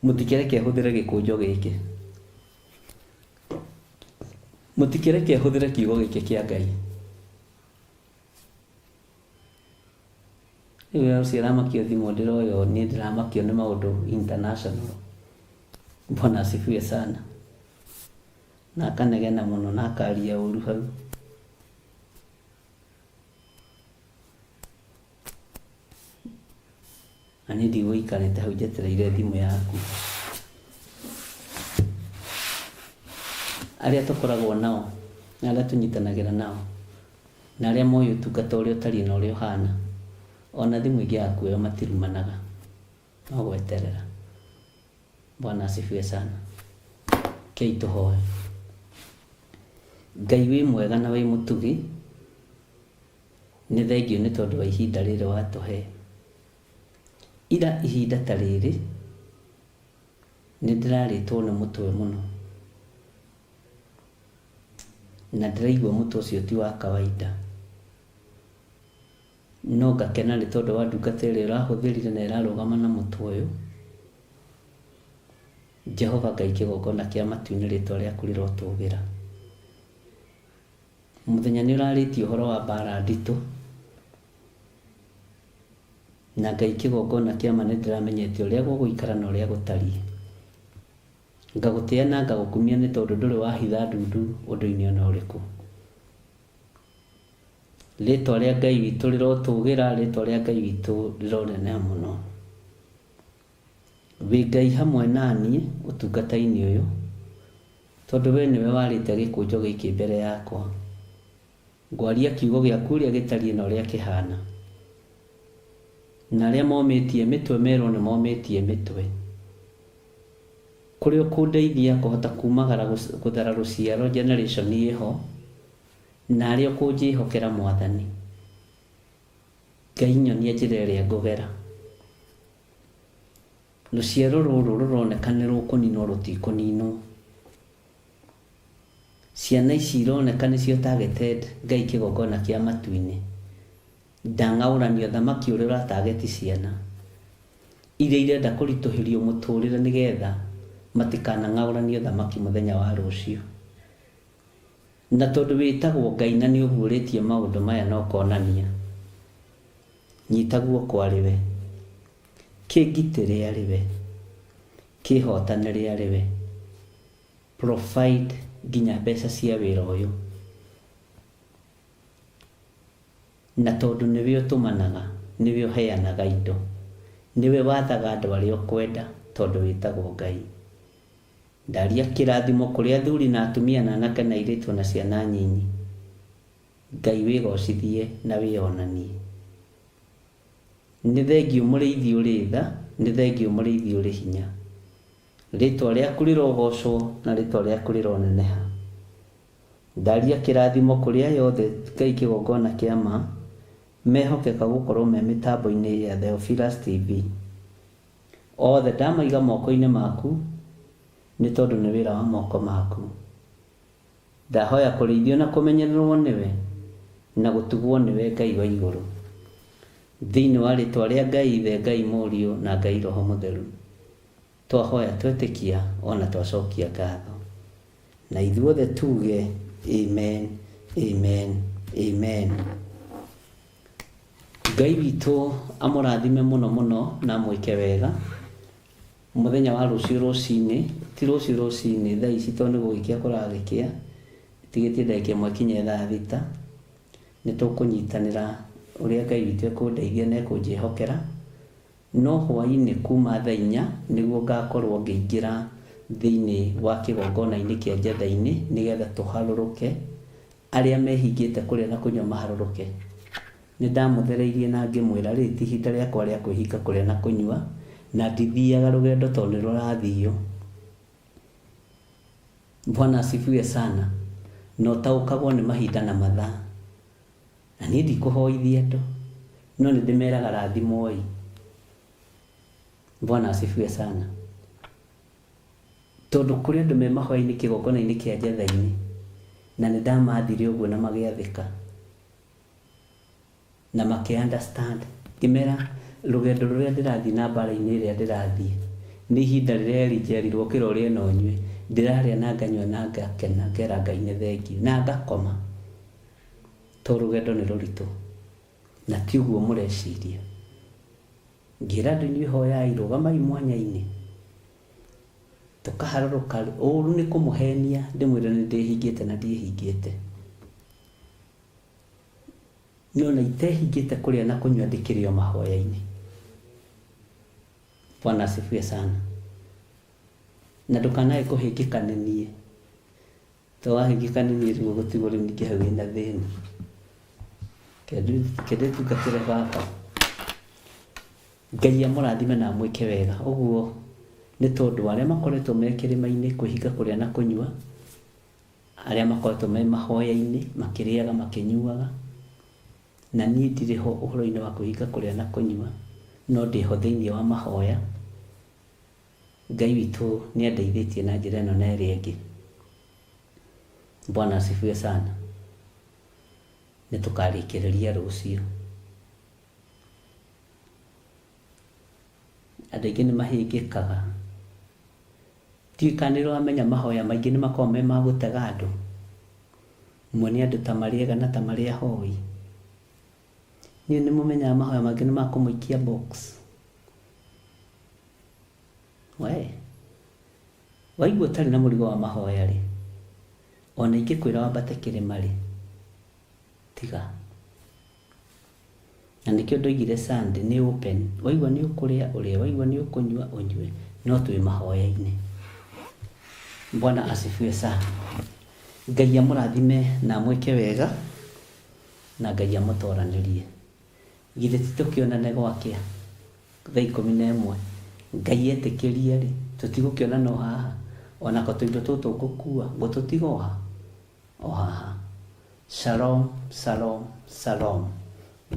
Mũtikĩreke hũthĩre gĩkũnjo gĩkĩ. Mũtikĩreke hũthĩre kiugo gĩkĩ kĩa Ngai. Rĩu ũcio ũramakio thimũ ndĩroywo niĩ ndĩramakio nĩ maũndũ international. Bwana asifiwe sana. Na akanegena mũno na akaria ũru hau. Na niĩ ndigũikarĩte hau njetereire thimũ yaku. Arĩa tũkoragwo nao, na arĩa tũnyitanagĩra nao, na arĩa moĩ ũtungata ũrĩa ũtariĩ na ũrĩa ũhana, ona thimũ ingĩaga kuoywo matirumanaga, no gweterera. Bwana asifiwe sana. Kei tũhoe. Ngai wĩ mwega na wĩ mũtugi, Nĩ thengiũ nĩ tondũ wa ihinda rĩrĩ watũhe. Ira ihinda ta rĩrĩ nĩ ndĩrarĩtwo nĩ mũtwe mũno. Na ndĩraigua mũtwe ũcio ti wa kawaida. No ngakena nĩ tondũ wa ndungata ĩrĩa ũrahũthĩrire na ĩrarũgama na mũtwe ũyũ. Jehova Ngai kĩgongona kĩa matu-inĩ rĩtwa rĩaku rĩrotũgĩra. Mũthenya nĩ ũrarĩtie ũhoro wa mbara nditũ, na Ngai kĩgongona kĩa ma nĩ ndĩramenyete ũrĩa gũgũikara na ũrĩa gũtariĩ. Ngagũtĩa na ngagũkumia nĩ tondũ ndũrĩ wahitha ndundu ũndũ-inĩ o na ũrĩkũ. Rĩtwa rĩa Ngai witũ rĩrotũgĩra, rĩtwa rĩa Ngai witũ rĩroneneha mũno. Wĩ Ngai hamwe na niĩ ũtungata-inĩ ũyũ, Tondũ wee nĩwe warĩte gĩkũnjo gĩkĩ mbere yakwa, ngwaria kiugo gĩaku ũrĩa gĩtariĩ na ũrĩa kĩhaana. Na arĩa momĩtie mĩtwe merwo nĩ momĩtie mĩtwe. Kũrĩa ũkũndeithia kũhota kumagara gũthara rũciaro generation ĩho, na arĩa ũkũnjĩhokera Mwathani. Ngai nyonia njĩra ĩrĩa ngũgera. Rũciaro rũrũ rũroneka nĩ rũkũninwo rũtikũninwo. Ciana ici ironeka nĩcio targeted Ngai kĩgongona kĩa matu-inĩ. Ndang'aũrania ũthamaki ũrĩa ũra target ciana iria irenda kũritũhĩrio mũtũrĩre nĩgetha matikanang'aũranie ũthamaki mũthenya wa rũciũ. Na tondũ wĩtagwo Ngai na nĩũguũrĩtie maũndũ maya na ũkonania, nyita guoko arĩ we. Kĩngitĩre arĩ we. Kĩhotanĩre arĩ we. Provide nginya mbeca cia wĩra ũyũ. Na tondũ nĩwe ũtũmanaga, nĩwe ũheanaga indo, nĩwe wathaga andũ arĩa ũkwenda tondũ wĩtagwo Ngai. Ndaria kĩrathimo kũrĩ athuri na atumia na anake na airĩtu ona ciana nyinyi. Ngai wĩgocithie na wĩonanie. Nĩ thengiũ mũrĩithi ũrĩ tha, nĩ thengiũ mũrĩithi ũrĩ hinya. Rĩtwa rĩaku rĩrogocwo na rĩtwa rĩaku rĩroneneha. Ndaria kĩrathimo kũrĩ aya othe Ngai kĩgongona kĩa ma, mehokeka gũkorwo me mĩtambo-inĩ ya Theophilus TV. Othe ndamaiga moko-inĩ maku, nĩ tondũ nĩ wĩra wa moko maku. Ndahoya kũrĩithio na kũmenyererwo nĩwe, na gũtugwo nĩwe Ngai wa igũrũ. Thĩinĩ wa rĩtwa rĩa Ngai Ithe, Ngai Mũriũ, na Ngai Roho Mũtheru, twahoya twetĩkia o na twacokia ngatho. Na ithuothe tuge, Amen, Amen, Amen. Ngai witũ amũrathime mũno mũno na amwĩke wega. Mũthenya wa rũciũ rũcinĩ, ti rũciũ rũcinĩ, thaa ici tondũ nĩ gũgĩkĩa kũragĩkĩa, ĩtigĩtie ndagĩka ĩmwe ĩkinye thaa thita. Nĩ tũkũnyitanĩra ũrĩa Ngai witũ ekũndeithia na ekũnjĩhokera. No hwaĩ-inĩ kuma thaa inya nĩguo ngakorwo ngĩingĩra thĩinĩ wa kĩgongona-inĩ kĩa Njatha-inĩ nĩgetha tũharũrũke, arĩa mehingĩte kũrĩa na kũnyua maharũrũke. Nĩ ndamũthereirie na ngĩmwĩra, rĩrĩ ti ihinda rĩakwa rĩa kwĩhinga kũrĩa na kũnyua, na ndithiaga rũgendo tondũ nĩ rũrathiio. Bwana asifiwe sana. Na ũtaũkagwo nĩ mahinda na mathaa. Na niĩ ndikũhoithia andũ, no nĩ ndĩmeraga rathimwoi. Bwana asifiwe sana. Tondũ kũrĩ andũ me mahoya-inĩ kĩgongona-inĩ kĩa Njatha-inĩ, na nĩ ndamathire ũguo na magĩathĩka. Na makĩ understand. Ngĩmera rũgendo rũrĩa ndĩrathiĩ na mbara-inĩ ĩrĩa ndĩrathiĩ, nĩ ihinda rĩrĩa Elijah erirwo ũkĩra ũrĩe na ũnyue, ndĩrarĩa na nganyua na ngakena, ngera Ngai nĩ thengiũ, na ngakoma. Tondũ rũgendo nĩ rũritũ, na ti ũguo mũreciria. Ngĩra andũ inyuĩ hoyai, rũgamai mwanya-inĩ, tũkaharũrũka. Ũru nĩ kũmũhenia ndĩmwĩre nĩ ndĩhingĩte na ndiĩhingĩte. Niĩ ona itehingĩte kũrĩa na kũnyua ndĩkĩrĩ o mahoya-inĩ. Bwana asifiwe sana. Na ndũkanae kũhĩngĩka nĩ niĩ. To wahĩngĩka nĩ niĩ rĩu ũgũtigwo rĩu ningĩ hau wĩna thĩna. Reke ndĩtungatĩre baba. Ngai amũrathime na amwĩke wega. Ũguo nĩ tondũ arĩa makoretwo me kĩrĩma-inĩ kwĩhinga kũrĩa na kũnyua, Arĩa makoretwo me mahoya-inĩ, makĩrĩaga, makĩnyuaga, na niĩ ndirĩ ho ũhoro-inĩ wa kwĩhinga kũrĩa na kũnyua, no ndĩ ho thĩinĩ wa mahoya. Ngai witũ nĩ andeithĩtie na njĩra ĩno na ĩrĩa ĩngĩ. Bwana asifiwe sana. Nĩ tũkarĩkĩrĩria rũciũ. Andũ aingĩ nĩ mahĩngĩkaga. Ndiũĩ kana nĩ ũramenya mahoya maingĩ nĩ makoragwo me ma gũtega andũ. Muone andũ ta marĩ ega na ta marĩ ahoi. Inyuĩ nĩ mũmenyaga mahoya mangĩ nĩ ma kũmũikia box. We, waigua ũtarĩ na mũrigo wa mahoya rĩ, ona ingĩkwĩra wambate kĩrĩma rĩ, tiga. Na nĩkĩo ndoigire Sunday nĩ open, waigua nĩ ũkũrĩa ũrĩe, waigua nĩ ũkũnyua ũnyue, no twĩ mahoya-inĩ. Bwana asifiwe sana. Ngai amũrathime na amwĩke wega, na Ngai amũtoranĩrie. Githĩ ti tũkĩonane gwakĩa thaa 11? Ngai etĩkĩria rĩ, tũtigũkĩonana o haha? Onako tũindo tũtũ ngũkua, ngũtũtiga o ha? O haha. Shalom, shalom, shalom.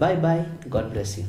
Bye bye. God bless you.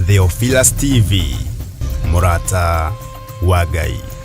Theophilus TV, mũrata wa Ngai.